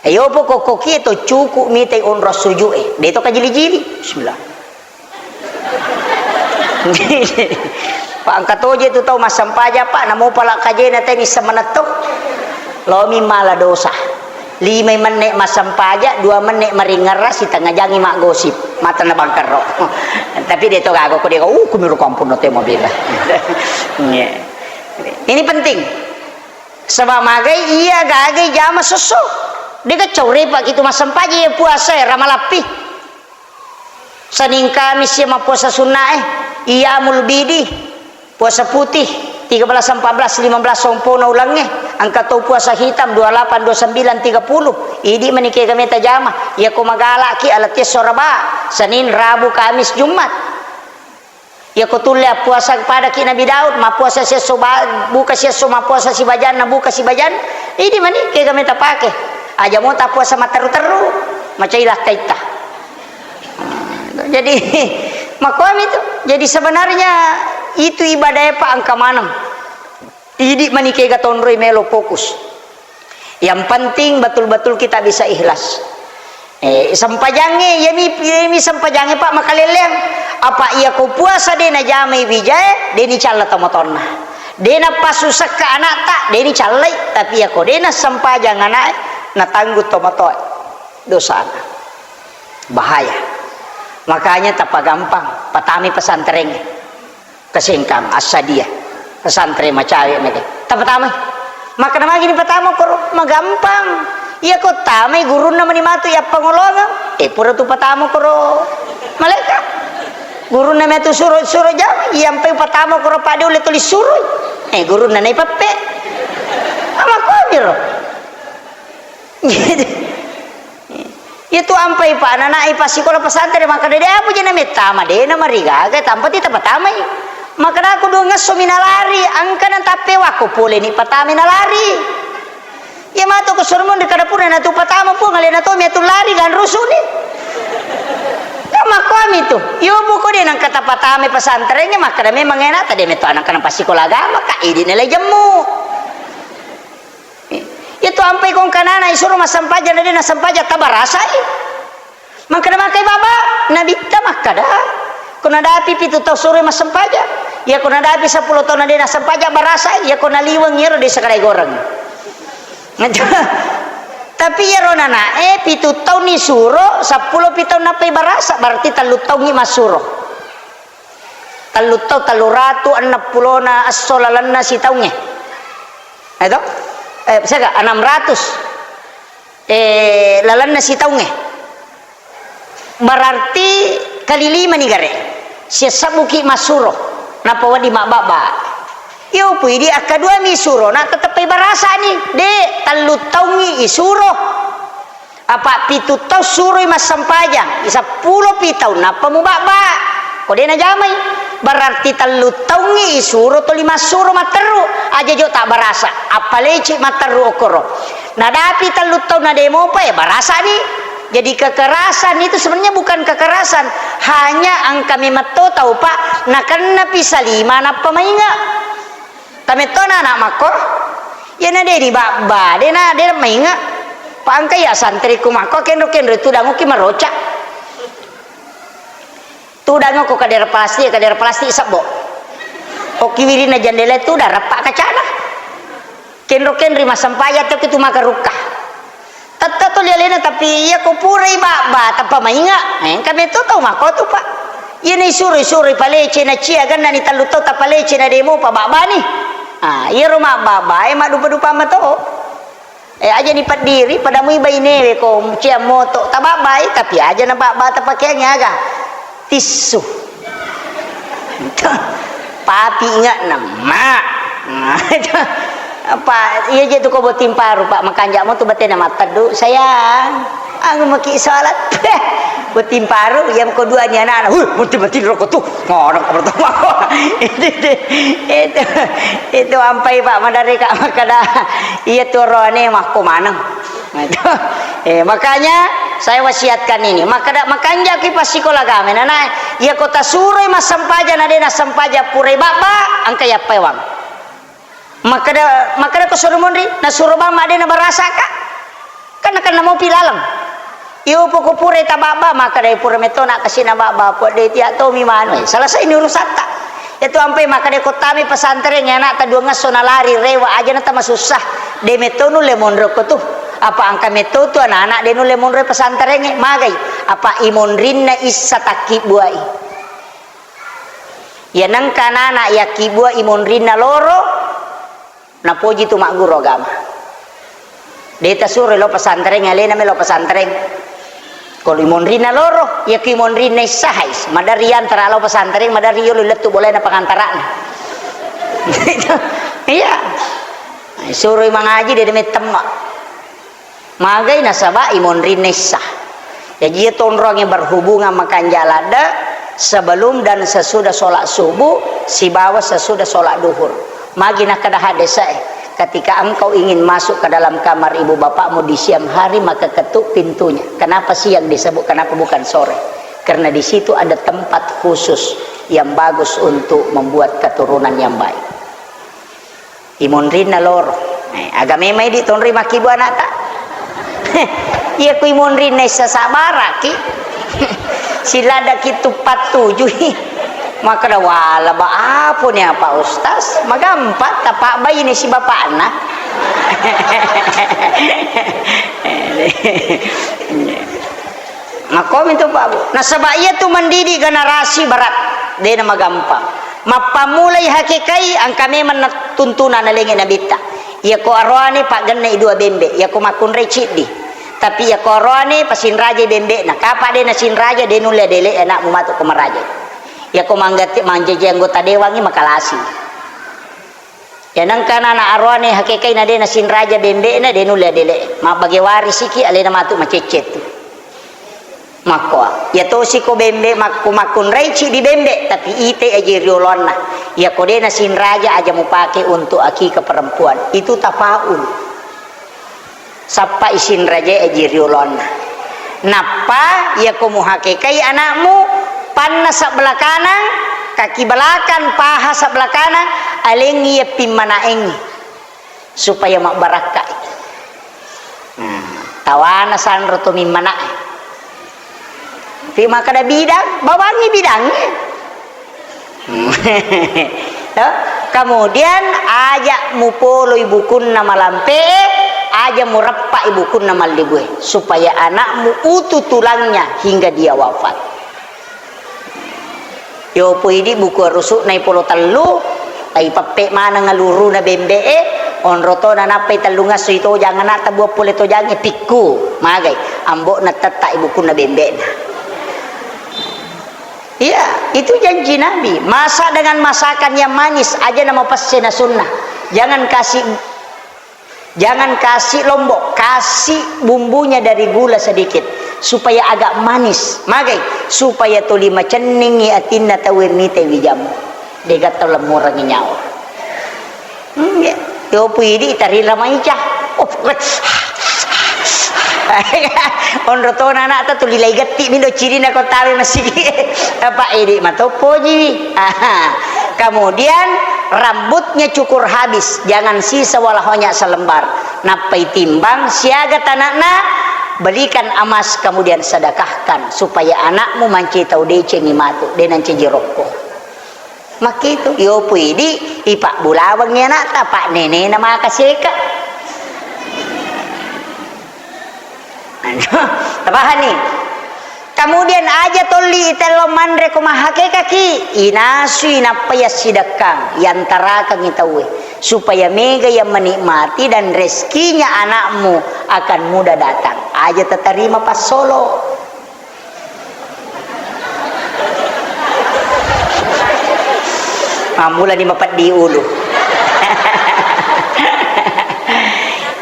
Ayo poko kokie to cukup mitai onro sujud e. De to kajili-jili. Bismillah. Pak, engka toje tu tau massempajang, Pak, namo pala kajena teni semenetto. Lomi mala dosa. Lima menne massempajang, dua menne maringerra, sitengnga jangi maggosip. Mata na bangkerro. Tapi de to gaga ko de, uh, kumiro kampung no te mobil. Iya. Ini penting. Sebab magai iya gagai jama sesso. De gacaure Pak kitu massempajang iya puasa e ramalappi. Senin Kamis iya mappuasa sunnae, iyamul bidi, puasa putih, tiga belas, empat belas, lima belas sompona ulengnge, engka to puasa hitam, dua lapan, dua sembilan, tiga puluh. Idi mani kega meta jama, iya ko magalaki alatiesso raba, Senin, Rabu, Kamis, Jumat. Iya ko tulle appuasa padaki Nabi Daud, mappuasa siesso ba-, buka siesso, mappuasa sibajanna, buka sibajanna. Idi mani kega meta pake. Aja mota puasa matteru-teru, macai lakkaitta. Jadi, makomi tu. Jadi, sebenarnya itu ibadah e, Pak, engka maneng. Idi mani kega tonroi melo fokus. Yang penting betul-betul kita bisa ikhlas. Eh, sempajangnge, iyami, iyami sempajangnge, Pak, makalelleang. Apa iya ko puasa de najamai wijae, de nicalla tomatoanna. De napassusakka anakta, de nicallai. Tapi iya ko de nassempajang anake, natanggung tomatoa dosana. Bahaya. Makanya tapagampang, patamai pesantrengnge. Kesengkang, Assadiyah. Pesantren macawe mede. Tapatamai. Makkeda magi ni patama koro? Magampang. Iya ko tamai gurunna mani matu iya pangolongeng. Eh, pura tu patama koro. Malaika. Gurunna matu suro, suro jama. Iya ampai patama koro pada ulle tuli suro. Eh, gurunna nai peppe. Ama ko miro. Iya tu ampai pa, nanae passikola pesantren, makkeda, "De, apa je na mettama, de na marigaga, tampa ti tapatamai." Makkedaku, "Duangesso mi nalari, engka na tappewakko pole ni patamai nalari." Iya matu ko suro monri kada pura na tu patama, Puang, alena to mi atu lari ganrusuni. Kan makkomi tu. Iyo buko de nangka tapatamai pesantren, makkeda memang enak, tadi metto anakna passikola agama, ka idi nilai jemmu. Iya tu ampai ko engka nana isuro massempajang na de nassempajang, tabarasai. Makkeda makai baba, Nabitta makkeda, ko nadapi pitu tau suroi massempajang. Iya ko nadapi seppulo tau na de nassempajang, barasai. Iya ko naliweng iyaro de sakadai goreng. Tapi iyaro nanae pitu tauni suro, seppulo pi tau nappai barasa, berarti tellu taungngi massuro. Tellu tau, tellu ratu enneng pulona esso lalenna sitaungnge. Eh, to? Eh, siaga? Enam ratus. Eh, lalenna sitaungnge. Berarti kali lima ni gare. Siassabbuki massuro. Nappa wedding mabbabba. Iyo, pui di akkadua mi suro, na teteppai barasa ni. De, tellu taungngi isuro. Apa pitu tau suroi massempajang, seppulo pi tau nappa mubabba. Ko de najamai, berarti tellu taungngi isuro toli massuro matteru, aja jo tabbarasa, appaleci matteru okkoro. Nadapi tellu tau na de mopa, ya barasani. Jadi kekerasan itu sebenarnya bukan kekerasan, hanya engka memetto tau, Pak, nakennapi salima nappa mainga. Tamettona anak makko, iyana deni babba, dena, dena mainga. Pa engka iya santriku makko, kenro-kenro tudang oki maroca. Tudang ko kadera plastik, kadera plastik sebbo. Oki wirina jendela tudang, rappa kacana. Kenro-kenri massempajang, tapi tu maka rukka. Tette tuli alena, tapi iya ko purai babba, tappa mainga. Eh, engka metto tau makko tu, Pak. Iyana isuro, isuro ipalece, na cia ganna ni tellu tau tapalece, na demo pa babba ni. Ah, iyaro mabbabbae maddupa-dupa mato. Eh, aja ni paddiri, pada mui bainewe ko cia moto tababbai, tapi aja na babba tapakeang aga. Tissu. Papi ingatna, Mak. Nah, itu. Apa, iya je tu ko botting paru, Pak, makanja mo tu batena matteddu, "Sayang, anu maki salat." Botting paru, iya ko dua ni anak-anak, "Huh, botting-botting rokok tu." Ngono ko pertama. Itu, itu, itu, itu ampai, Pak, madare ka makkeda, iya tu roane makko maneng. Nah, itu. Eh, makanya saya wasiatkan ini. Makkeda, makanja ki passikola agama, nana, iya ko tasuroi massempajang, na de nassempajang purai babba, engka yappai wang. Makkeda, makkeda ko suro monri, nasuro bamma de nabarasaka. Kan, kan namopi laleng. Iyo poko pura tababba, makkeda pura metto na kasi nababba, ko de tiak tomi manu. Selesai ni urusatta. Itu ampai makkeda ko tami pesantren ya anak ta duangesso nalari rewa aja na tamasussa. De metto nulle monro ko tu. Apa angka metto tu anak-anak de nulle monro pesantren e, magai. Apa imonrinna issa takki buai. Iya nengka anak-anak yakkibua imonrinna loro, napoji tu magguru agama. De tasuro lo pesantren, alena melo pesantren. Kalau imonrinna loro, iya ki imonrinna issahai. Madari antara lo pesantren, madari yolo lettu boleh na pengantarana. Iya. Suroi mangaji de mettemma. Magai nasaba imonrinna issa. Jaji, iya tonrong yang berhubungan makanja ladde sebelum dan sesudah sholat subuh sibawa sesudah sholat duhur. Magi nakkeda hadese e, ketika engkau ingin masuk ke dalam kamar ibu bapakmu di siang hari, maka ketuk pintunya. Kenapa siang disebut, kenapa bukan sore? Karena di situ ada tempat khusus yang bagus untuk membuat keturunan yang baik. Imonrinna loro. Eh, aga memang idi tonri makkibu anakta? Iya ku imonrinna issa sabaraki. Siladaki tuppat tujui. Makkeda wala ba apa ni apa Ustaz? Magampang tapa baine si bapakna. Makkomi tu, Pak, Bu. Nasaba iya tu mendidik generasi berat, de namagampang. Mappammulai hakikai engka memang na-, tuntunan nalengnge nabitta. Iya ko aroane paggenne i dua bembe, iya ko makkunrai ciddi. Tapi iya ko aroane pasinrajai bembe'na. Kapa de nasinraja, de nulle dele anakmu matu ko maraja. Iya ko manggatti-, manjaji anggota dewangi makalasi. Ya, nengka anak aroane hakekai na de nasinraja bembe'na, de nulle adele. Mabbage warisiki, alena matu macecce tu. Makkoa. Ya tosi ko bembe makku-, makkunrai cidi bembe, tapi ite aja rioloanna. Ya ko de nasinraja aja mupake untuk akika perempuan. Itu tafaul. Sappa isinrajae aji rioloanna. Nappa, iyako muhakekai anakmu, panna sebelah kanang, kaki belakang, paha sebelah kanang, alengngi iya pimmanaengngi, supaya mabbarakkai. Nah, tawana sanro to mimmanae. Fi makkeda bidang, bawangngi bidangnge. To? Kemudian aja mupoloi bukunna malampe'e, aja mureppai bukunna mallibue, supaya anakmu utuh tulangnya hingga dia wafat. Yopo idi buku arusu'na ipolo tellu, ipeppe maneng aluruna bembe'e, onro tona nappai tellungesso itojang anakta buang pole tojangnge pikku, magai, ambo'na tettai bukunna bembe'na. Iya, itu janji Nabi. Masak dengan masakan yang manis, aja nama pesse na sunnah. Jangan kasih, jangan kasih lombok, kasih bumbunya dari gula sedikit supaya agak manis. Magai, supaya tuli macenningi atinna tauwe mite wijamu. Degatta lemmurengngi nyawa. Hmm, ya. Yopu idi tarila maica. Oh, onro tona anakta tuli lai getti mindo cirina ko tawe masigi. Apa idi matoppo jiwi. Aha. Kemudian rambutnya cukur habis, jangan sisa wala honya selembar. Nappai timbang siaga tanakna, belikan emas kemudian sedekahkan supaya anakmu manci tau decengi matu, de nancaji rokko. Makkitu, yopu idi, ipabbulawengngi anakta, pa nenena maka seka. Tapahani? Kemudian aja tolli itello manre ko mahakekaki, inasui nappa yassidekkang, yantarakangngi tauwe, supaya mega yang menikmati dan rezekinya anakmu akan mudah datang. Aja tatarima passolo. Mammulani mapeddi ulu.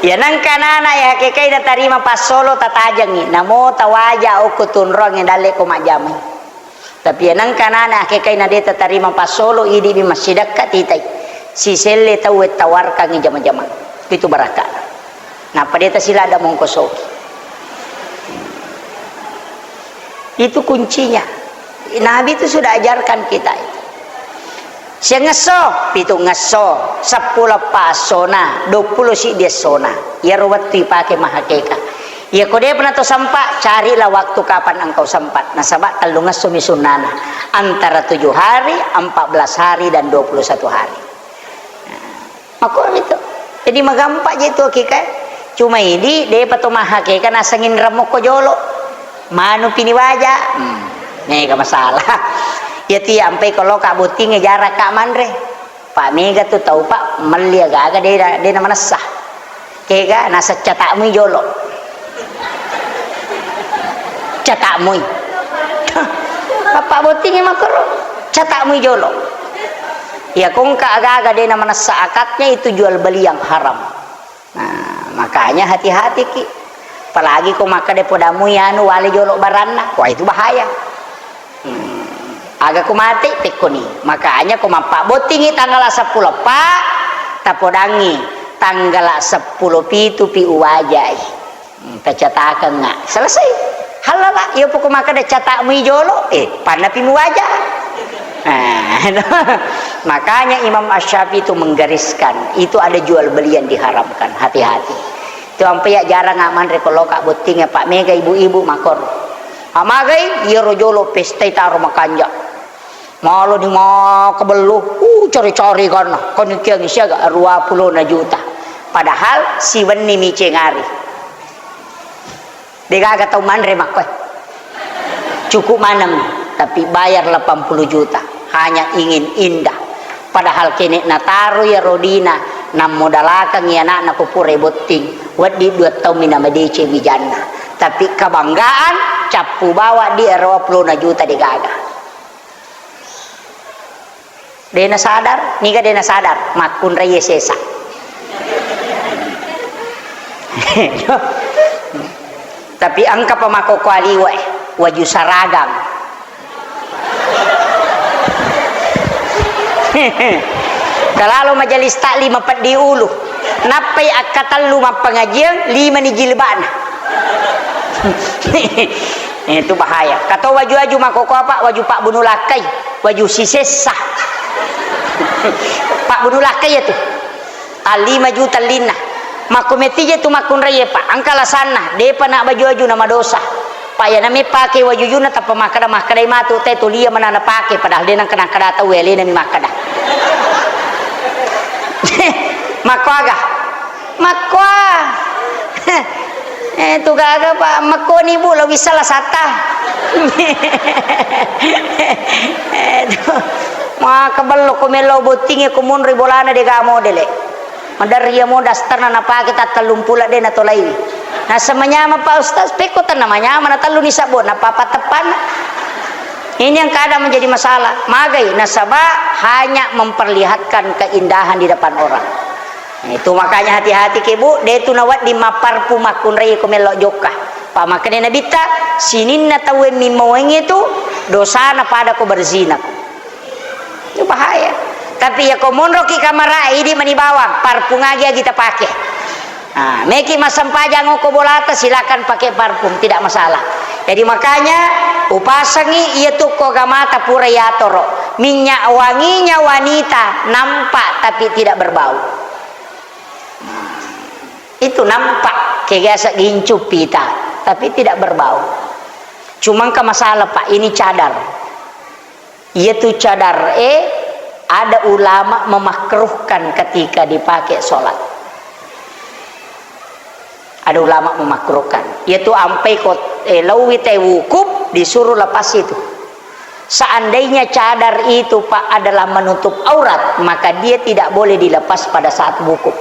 Iya nengka nana ya hakekai natarima passolo tatajengi, namo tawaja okko tunrong dalle ko majjamai. Tapi iya nengka nana hakekai na de tatarima passolo, idi mi massidekka titai. Siselle tau tawarkangi jama-jamang. Itu barakka. Nappa de tasilada mongkosoki. Itu kuncinya. Nabi itu sudah ajarkan kita itu. Siangngesso, pitungngesso, seppulo eppa essona, duappulo siddi essona. Iyaro wettu ipake mahakeka. Iya ko depa nato sempa, carilah waktu kapan engkau sempat. Nasaba tellungesso mi sunnana. Antara tujuh hari, empat belas hari, dan dua puluh satu hari. Makko itu. Jadi magampa je tu akikae. Cuma idi depa to mahakeka naseng inreng mokko jolo. Manu pini waja. Hmm. Mega masalah. Iya tu iya ampai ko loka bottingnge jaraka manre. Pak mega tu tau pak melli aga-aga de de na manessa. Kega naseng catakmu jolo. Catakmui. Bapak bottingnge makkoro, catakmui jolo. Iya kongka aga-aga de na manessa akadnya itu jual beli yang haram. Nah, makanya hati-hati ki. Apalagi ko makkeda podamui anu wale jolo baranna. Wah, itu bahaya. Hmm. Aga ko mate pekkoni. Makanya ko mappabbottingi tanggal seppulo eppa, tapodangi tanggal seppulo pitu pi uwajai. Hmm, tacatakengnga. Selesai. Halala, iya poko makkeda catakmui jolo, eh, pannapi muwaja. Nah, makanya Imam Asy-Syafi'i itu menggariskan, itu ada jual beli yang diharamkan, hati-hati. Itu ampe ya jarang manre ko loka botting ya, Pak, mega ibu-ibu makor. Amagai, iyaro jolo pestai taro makanja. Maloni makkabello, uh, cari-cari kana, konikiangi siaga dua puluh na juta. Padahal siwenni micengari. Degaga tau manre makkoe. Cukup maneng, tapi bayar delapan puluh juta. Hanya ingin indah. Padahal kene nataro ya rodina, nammodalakangi anakna ko pura botting. Weddi dua taung mina madece wijanna. Tapi kebanggaan, cappu bawa di dua puluh na juta degaga. Dena sadar, niga dena sadar, makkunraie sesa. Tapi engka pa makkokkoe liwe, waju saragang. Kalalo majelis taklim peddi ulu, nappai akkatellu mappengajian, lima ni jilbabna. Itu bahaya. Kato waju-waju makkokkoe apa, waju pabbunu lakkai. Waju sisessa. Pabbunu lakkai ya tu. Tallima juta linna. Makko metija tu makkunraie, Pak. Engka alasanna, depa na baju-waju na madosa. Pak, ya name pake wajujuna tappa makkeda, makkedai matu te tulia mana na pake, padahal de nengka nakkeda tau elena mi makkeda. Makko aga? Makkoa. Eh, tu gaga, Pak, makkoni, Bu, lo wissala satta. Eh, tu. Makkabello ko melo botting e ko monri bolana de ga modele. Maderri iya mo dasterna napake tattellung pula de natolaiwi. Naseng manyameng, Pak Ustaz, pekko tenna manyameng na tellu ni sabbo na papa teppanna. Ini yang kadang menjadi masalah. Magai nasaba hanya memperlihatkan keindahan di depan orang. Nah, itu makanya hati-hati ke, Bu, de tu nawedding mapparfum makkunrai ko mello jokka. Pa makkeda Nabitta, sininna tauwe mimmoengnge tu dosana pada ko berzina. Itu bahaya. Tapi ya ko monroki kamara, idi mani bawang, parfum agi-agi tapake. Nah, meki massempajang ko bolata, silakan pakai parfum, tidak masalah. Jadi makanya upasangi iya tu ko gamata pura yatoro. Minyak wanginya wanita nampak tapi tidak berbau. Itu nampak, kayak biasa gincu pita, tapi tidak berbau. Cuma engka masalah, Pak, ini cadar. Iya tu cadar, eh, ada ulama memakruhkan ketika dipakai sholat. Ada ulama memakruhkan. Iya tu ampai kot, eh, lauwi te wukuf disuruh lepas itu. Seandainya cadar itu, Pak, adalah menutup aurat, maka dia tidak boleh dilepas pada saat wukuf.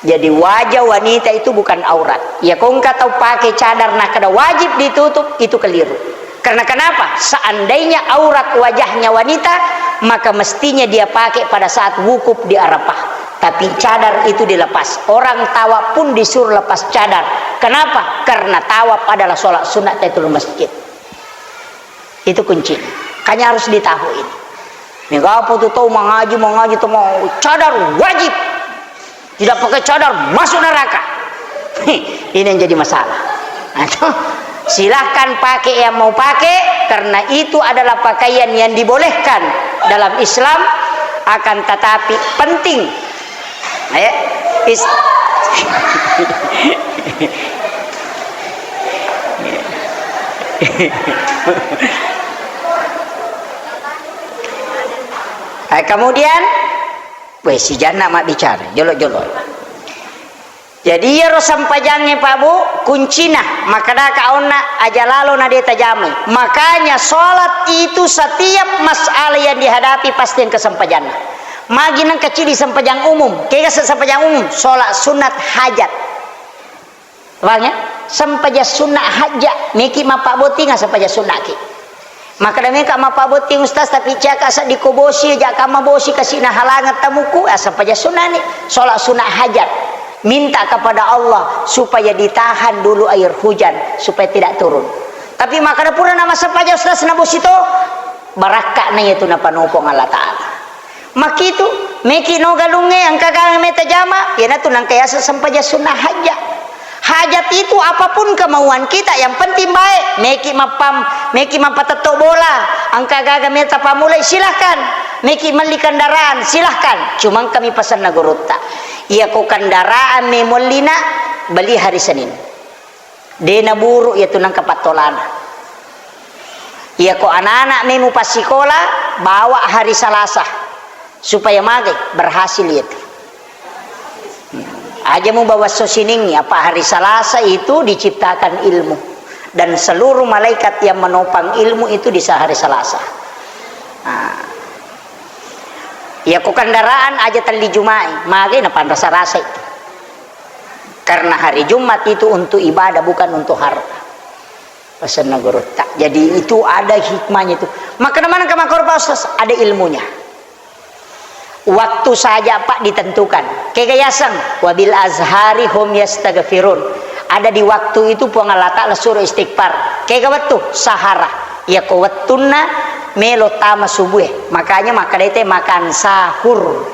Jadi wajah wanita itu bukan aurat. Ya, ko engka tau pake cadar nakkeda wajib ditutup, itu keliru. Karena kenapa? Seandainya aurat wajahnya wanita, maka mestinya dia pakai pada saat wukuf di Arafah. Tapi cadar itu dilepas. Orang tawaf pun disuruh lepas cadar. Kenapa? Karena tawaf adalah sholat sunat tahiyatul masjid. Itu kuncinya. Makanya harus ditahu ini. Mega apa tu tau mangaji, mangaji tu mau cadar wajib. Tidak pakai cadar masuk neraka. Ini yang jadi masalah. Nah, itu. Silahkan pakai yang mau pakai, karena itu adalah pakaian yang dibolehkan dalam Islam. Akan tetapi penting, eh, is-, eh, kemudian, weh, si Janna mabbicara, jolo-jolo. Jadi, iyaro sempajangnge, Pak Bu, kuncina, makkedaka aonna aja lalo na de tajamai. Makanya sholat itu setiap masalah yang dihadapi pasti engka sempajanna. Magi nengka cidi sempajang umum, kega se-, sempajang umum, sholat sunat hajat. Paham ya? Sempajang sunat hajat, meki mappabbottinga sempajang sunat ki. Makkeda meka mappabotting, Ustaz, tapi ciaka seddi ko bosi, aja kamma bosi kasi nahalangeng tamuku, ah, sempajang sunani, sholat sunat hajat. Minta kepada Allah supaya ditahan dulu air hujan, supaya tidak turun. Tapi makkeda pura nama sempajang, Ustaz, na bosi to, barakka na itu napanopong Allah Ta'ala. Makitu, meki no galungnge, engka gaga meta jama, iyanatu nengka yaseng sempajang sunnah hajat. Hajat itu apapun kemauan kita, yang penting baik. Meki mappam-, meki mappatetto bola, engka gaga meta pamulai, silahkan. Meki melli kendaraan, silahkan. Cuma engkami pasenna gurutta. Iya ko kendaraan me mollina, beli hari Senin. De naburu iyatu nengka pattolana. Iyako anak-anak me mupassikola, bawa hari Salasa. Supaya magai, berhasil iyatu. Aja mubawa esso siningngi, apa hari Salasa itu diciptakan ilmu. Dan seluruh malaikat yang menopang ilmu itu di sa-, hari Salasa. Nah. Iyako kendaraan aja telli Jumai, magai napanrasa-rasa itu. Karena hari Jumat itu untuk ibadah, bukan untuk harta. Pasenna gurutta. Jadi, itu ada hikmahnya itu. Makkeda maneng ka makkoro, Pak Ustaz? Ada ilmunya. Waktu saja, Pak, ditentukan. Kega yaseng, "Wabil azhari hum yastaghfirun." Ada di waktu itu Puang Allah Ta'ala suruh istighfar. Kega wettu? Sahara. Iyako wettunna melo tama subuh e. Makanya makkeda te makan sahur.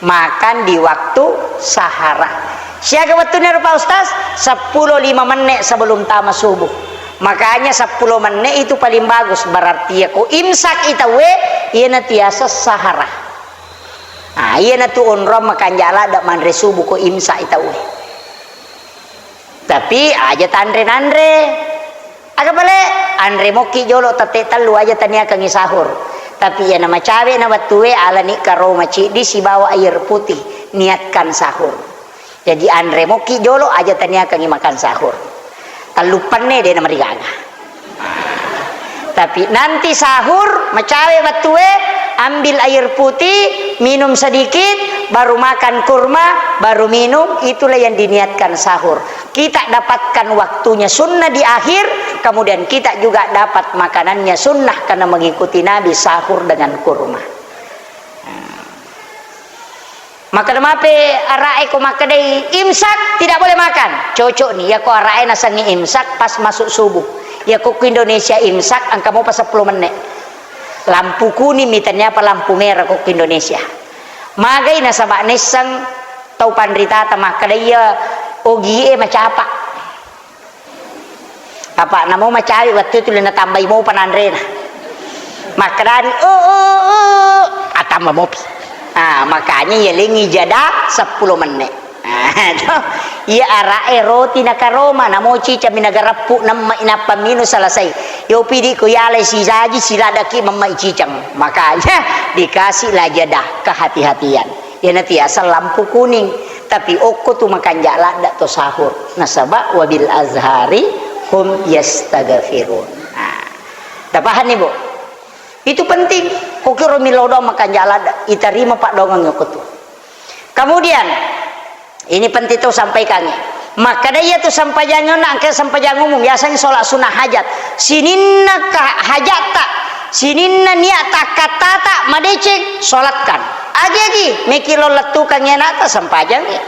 Makan di waktu sahara. Siaga wettunna ro, Pak Ustaz? Seppulo lima menit sebelum tama subuh. Makanya seppulo menit itu paling bagus. Berarti iyako imsak i tauwe, iyana tiasa sahara. Nah, iyanatu onrong makanja ladde manre subuh ko imsak i tauwe. Tapi aja tanre-nanre. Aga pale, anre mokki jolo tette tellu aja taniakangi sahur. Tapi iyana macawe na wettue, alani karoma ciddi sibawa air putih, niatkan sahur. Jadi anre mokki jolo aja taniakangi makan sahur. Tellu penne de namarigaga. Tapi nanti sahur, macawe wettue, ambil air putih, minum sedikit, baru makan kurma, baru minum, itulah yang diniatkan sahur. Kita dapatkan waktunya sunnah di akhir, kemudian kita juga dapat makanannya sunnah karena mengikuti Nabi sahur dengan kurma. Makkeda mape ara'e ko makkedai imsak, tidak boleh makan. Cocok ni, iyako ara'e nasengngi imsak pas masuk subuh. Iyako ku Indonesia imsak, engka mopa seppulo menit. Lampu kuning mi, tenniapa lampu merah ko ku Indonesia. Magai nasaba nisseng tau panritata makkeda iya ogie macapa. Apa namo macawe wettu tu le natambai mopa nanrena. Makkedani, "Oh, oh, oh," atamba mopi. Ah, makanya yalengi jeda seppulo menit. Ah, to. Iya ara'e roti nakaroma, namo cicang mi nagareppu, nemma inappa minu selesai. Yo pidi ko yalai sisaji, siladaki memma cicang. Makanya dikasihlah jeda, kehati-hatian. Iyana tiaseng lampu kuning, tapi okko tu makanja ladde to sahur. Nasaba wabil azhari hum yastaghfirun. Nah, tapahanni, Bu? Itu penting. Kokiro millau doang makanja ladde, itarima paddoangeng okko tu. Kemudian, ini penting tu sampaikannya. Makkeda iya tu sampajangna engka sampajang umum, biasanya sholat sunnah hajat. Sininna ka-, hajatta, sininna niatta, kattata madeceng, sholatkan. Agi-agi, meki lo lettukangngi ana'ta, sempajangngi.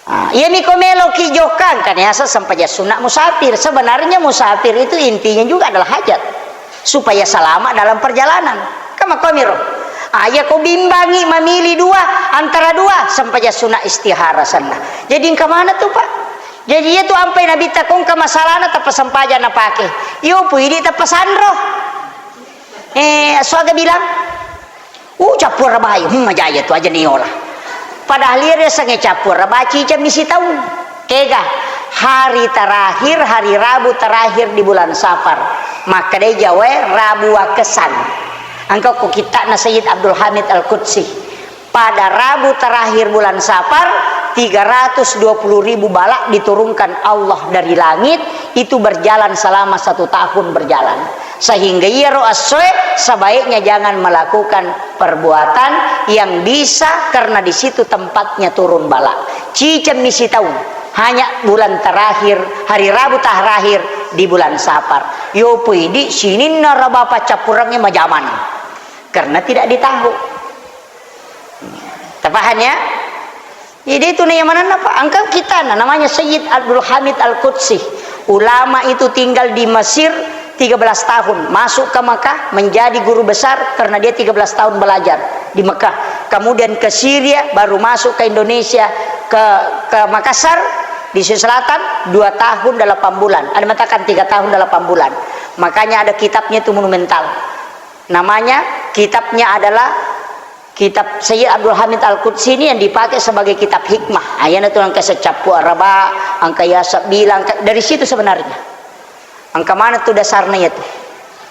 Ah, iyami ko meloki jokka, engka niaseng sempajang sunna musafir. Sebenarnya musafir itu intinya juga adalah hajat. Supaya selamat dalam perjalanan. Kan makkomiro. Ah, iya ko bimbangi mamili dua, antara dua, sempajang sunna istihara senna. Jadi engka mana tu, Pak? Jadi iya tu ampai Nabitta ko engka masalahna tappa sempajang napake. Iyo pu idi tappa sanro. Eh, suaga bilang, "Uh, cappua rabai." Hmm, majaya tu aja niola. Padahal iya riasengnge cappua rabai ciceng misi taung. Kega, hari terakhir, hari Rabu terakhir di bulan Safar. Makkedai Jawae Rabu Wakesan. Engka ko kitta'na Sayyid Abdul Hamid Al-Qudsi. Pada Rabu terakhir bulan Safar, tiga ratus dua puluh ribu bala diturunkan Allah dari langit, itu berjalan selama satu tahun berjalan. Sehingga iyaro essoe sebaiknya jangan melakukan perbuatan yang bisa, karena di situ tempatnya turun bala. Ciceng misi taung, hanya bulan terakhir, hari Rabu terakhir di bulan Safar. Yo pui di sininna raba paccappurengnge majaman. Karena tidak ditahu. Tapahang ya? Jadi itu nih yang mana, Pak? Engka kitta'na, namanya Sayyid Abdul Hamid Al-Qudsi. Ulama itu tinggal di Mesir tiga belas tahun, masuk ke Mekah, menjadi guru besar karena dia tiga belas tahun belajar di Mekah. Kemudian ke Syria, baru masuk ke Indonesia, ke, ke Makassar, di Sulawesi Selatan, dua tahun delapan bulan. Ada mengatakan tiga tahun delapan bulan. Makanya ada kitabnya itu monumental. Namanya, kitabnya adalah kitab Sayyid Abdul Hamid Al-Qudsi ini yang dipakai sebagai kitab hikmah. Ayana tu engka secappu araba, engka yasab bilang, dari situ sebenarnya. Engka mana tu dasarnya itu.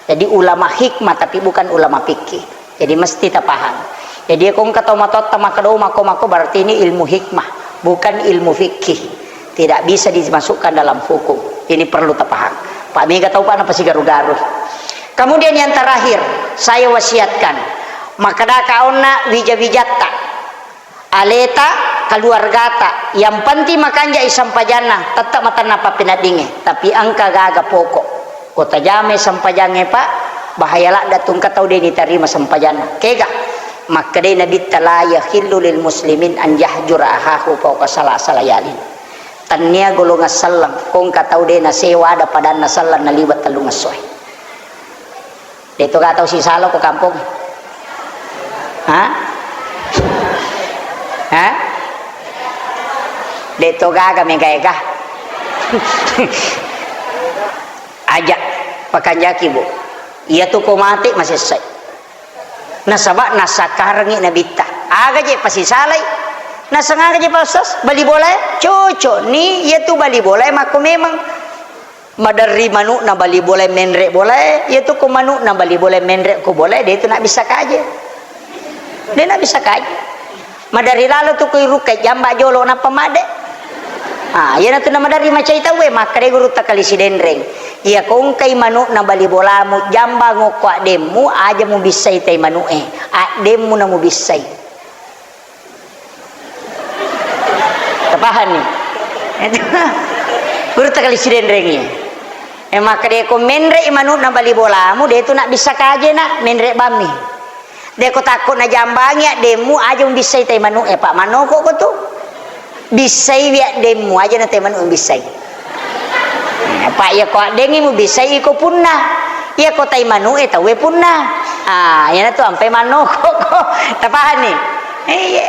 Jadi ulama hikmah tapi bukan ulama fikih. Jadi mesti tapaham. Jadi ko engka tau matotta makkeda mako-mako, berarti ini ilmu hikmah, bukan ilmu fikih. Tidak bisa dimasukkan dalam hukum. Ini perlu tapaham. Pak mega tau Pak napasigaru-garu. Kemudian yang terakhir, saya wasiatkan, makkedaka onna wija-wijatta, aleta, keluargata, yang penting makanjai sempajanna, tetap matanna pappeneddingnge, tapi engka gaga pokok. Ko tajamai sempajangnge, Pak, bahaya ladda tu engka tau de nitarima sempajanna. Kega? Makkedai Nabitta, "La yahillu lil muslimin an yahjura ahahu fauqa salasa layalin." Tennia golongan selleng, ko engka tau de nasewa ada padanna selleng naliwat tellungessoe. De to ga tau sisala ko kampong? Ha? Ha? De to gaga mega ega. Aja, pakanjaki, Bu. Iya tu ko mate masessai. Nasaba nasakkarengngi Nabitta. Aga je pasisalai? Naseng aga je, Pak Ustaz? Bali bolae? Cocok ni, iya tu bali bolae makko memang. Maderri manu'na bali bolae menre bolae, iya tu ko manu'na bali bolae menre ko bolae, de tu nabbissa kaje. De nabbissa kaje. Maderri lalo tu ko irukkai jamba jolo nappa madde. Ah, iyana tu namaderri macai tauwe, makkeda gurutta Kali Sidenreng. Iya ko engkai manu'na bali bolamu, jamba ngokko addemmu, aja mubissai tai manu'e. Addemmu namubissai. Tapahanni? Gurutta Kali Sidenrengi. E, makkeda ko menre'i manu'na bali bolamu, de tu nabbissa kajena, menre bammi. De ko takko najambangi addemmu, aja mubissai tai manu'e, Pak, mannoko ko tu. Bissaiwi addemmu, aja na tai manu'e mubissai. Apa iya ko addengngi mubissai iko punna. Iya ko tai manu'e tauwe punna. Ah, iyana tu ampai mannoko ko. Tapahanni? Iya.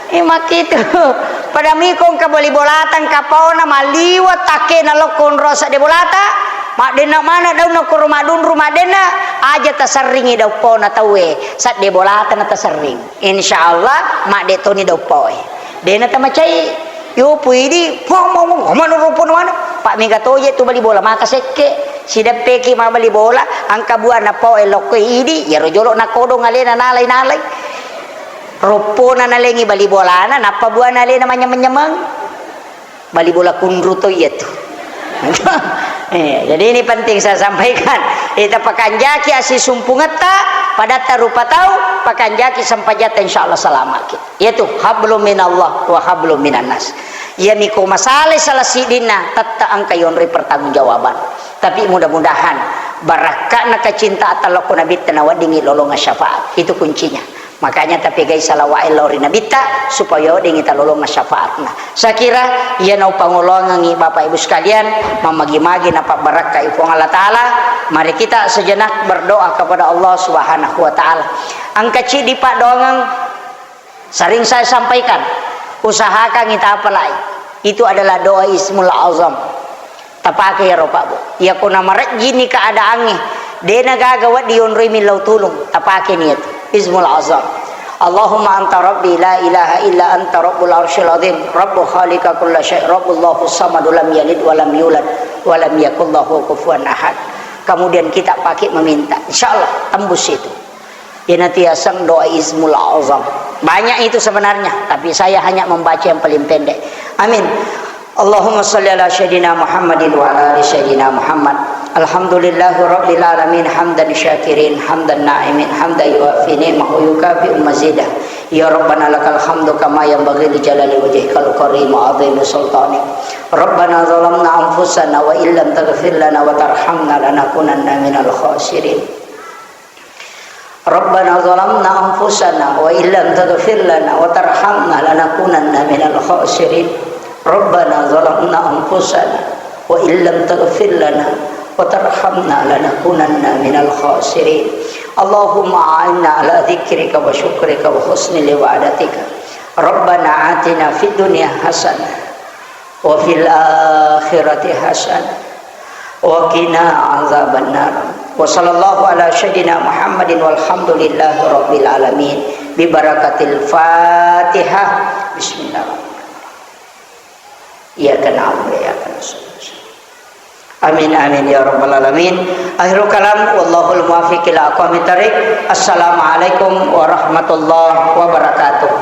Eh, makkitu. Pada miko engka bali bolata, engka paona, maliwa takkena lokko onro sedde bolata. Maddenna mana daunna koro madunru maddenna, aja taserringi daun paona tauwe. Sedde bolata na taserring. Insya Allah, madde toni daun paoe. Dena tamacai. Yo, puidi, pong, pong, pong, mano rupo mano. Pak mega toje tu bali bola, maka sekke. Sideppeki ma bali bola, angka buana pao e lokko idi, yaro jolo nakodong alena nalai-nalai. Roppona nalengi bali bolana, nappa buana alena manyameng-nyameng. Bali bola kunru to iya tu. Eh, jadi ini penting saya sampaikan. Ita pakanjaki asisumpungetta, padatta rupa tau, pakanjaki sempajatta, insya Allah salamaki. Yaitu hablum minallah wa hablum minannas. Iya miko masalai salah sidinna, tetta engka yonroi pertanggungjawaban. Tapi mudah-mudahan barakka'na kecintaan lokko Nabitta naweddingi lolongang syafaat. Itu kuncinya. Makanya tapegai salawa'e lao ri Nabitta supaya weddingngi talolongeng syafaatna. Saya kira iyana upangoloangengngi Bapak Ibu sekalian, mammagi-magi napabbarakkai Puang Allah Ta'ala. Mari kita sejenak berdoa kepada Allah Subhanahu wa Ta'ala. Engka ciddi paddoangeng sering saya sampaikan, usahakangngi tapalai. Itu adalah doa Ismul Azam. Tapake iyaro, Pak, Bu. Iyako namarejjini keadaangnge, dena gaga wedding yonroi millau tulung, tapake ni iyatu. Ismul Azam. Allahumma anta rabbi la ilaha illa anta rabbul arsyil azim, rabbu khaliqa kulla syai, rabbullahu samadu lam yalid wa lam yulad, wa lam yakul lahu kufuwan ahad. Kemudian kita pakai meminta. Insya Allah tembus itu. Iyana tiaseng doa Ismul Azam. Banyak itu sebenarnya, tapi saya hanya membaca yang paling pendek. Amin. Allahumma salli ala Sayyidina Muhammadin wa ala ali Sayyidina Muhammad. Alhamdulillahi Rabbil Alamin, hamdan syakirin, hamdan na'imin, hamdan yuwafi ni'mahu yukafi'u mazidah. Ya Rabbana lakal hamdu kama yanbaghi li jalali wajhikal karim wa azimi sultanik. Rabbana zalamna anfusana wa illam taghfir lana wa tarhamna lanakunanna minal khasirin. Rabbana zalamna anfusana wa illam taghfir lana wa tarhamna lanakunanna minal khasirin. Rabbana zalamna anfusana wa illam taghfir lana wa tarhamna lanakunanna minal khasirin. Allahumma a'inna ala dzikrika wa syukrika wa husni ibadatika. Rabbana atina fid dunya hasanah wa fil akhirati hasanah wa qina adzabannar. Wa sallallahu ala sayyidina Muhammadin walhamdulillahi rabbil alamin. Bi barakatil Fatihah. Bismillahirrahmanirrahim. Iyyaka na'budu wa iyyaka nasta'in. Amin, amin, ya rabbal alamin. Akhirul kalam, wallahul muwaffiq ila aqwamit thariq. Assalamualaikum warahmatullahi wabarakatuh.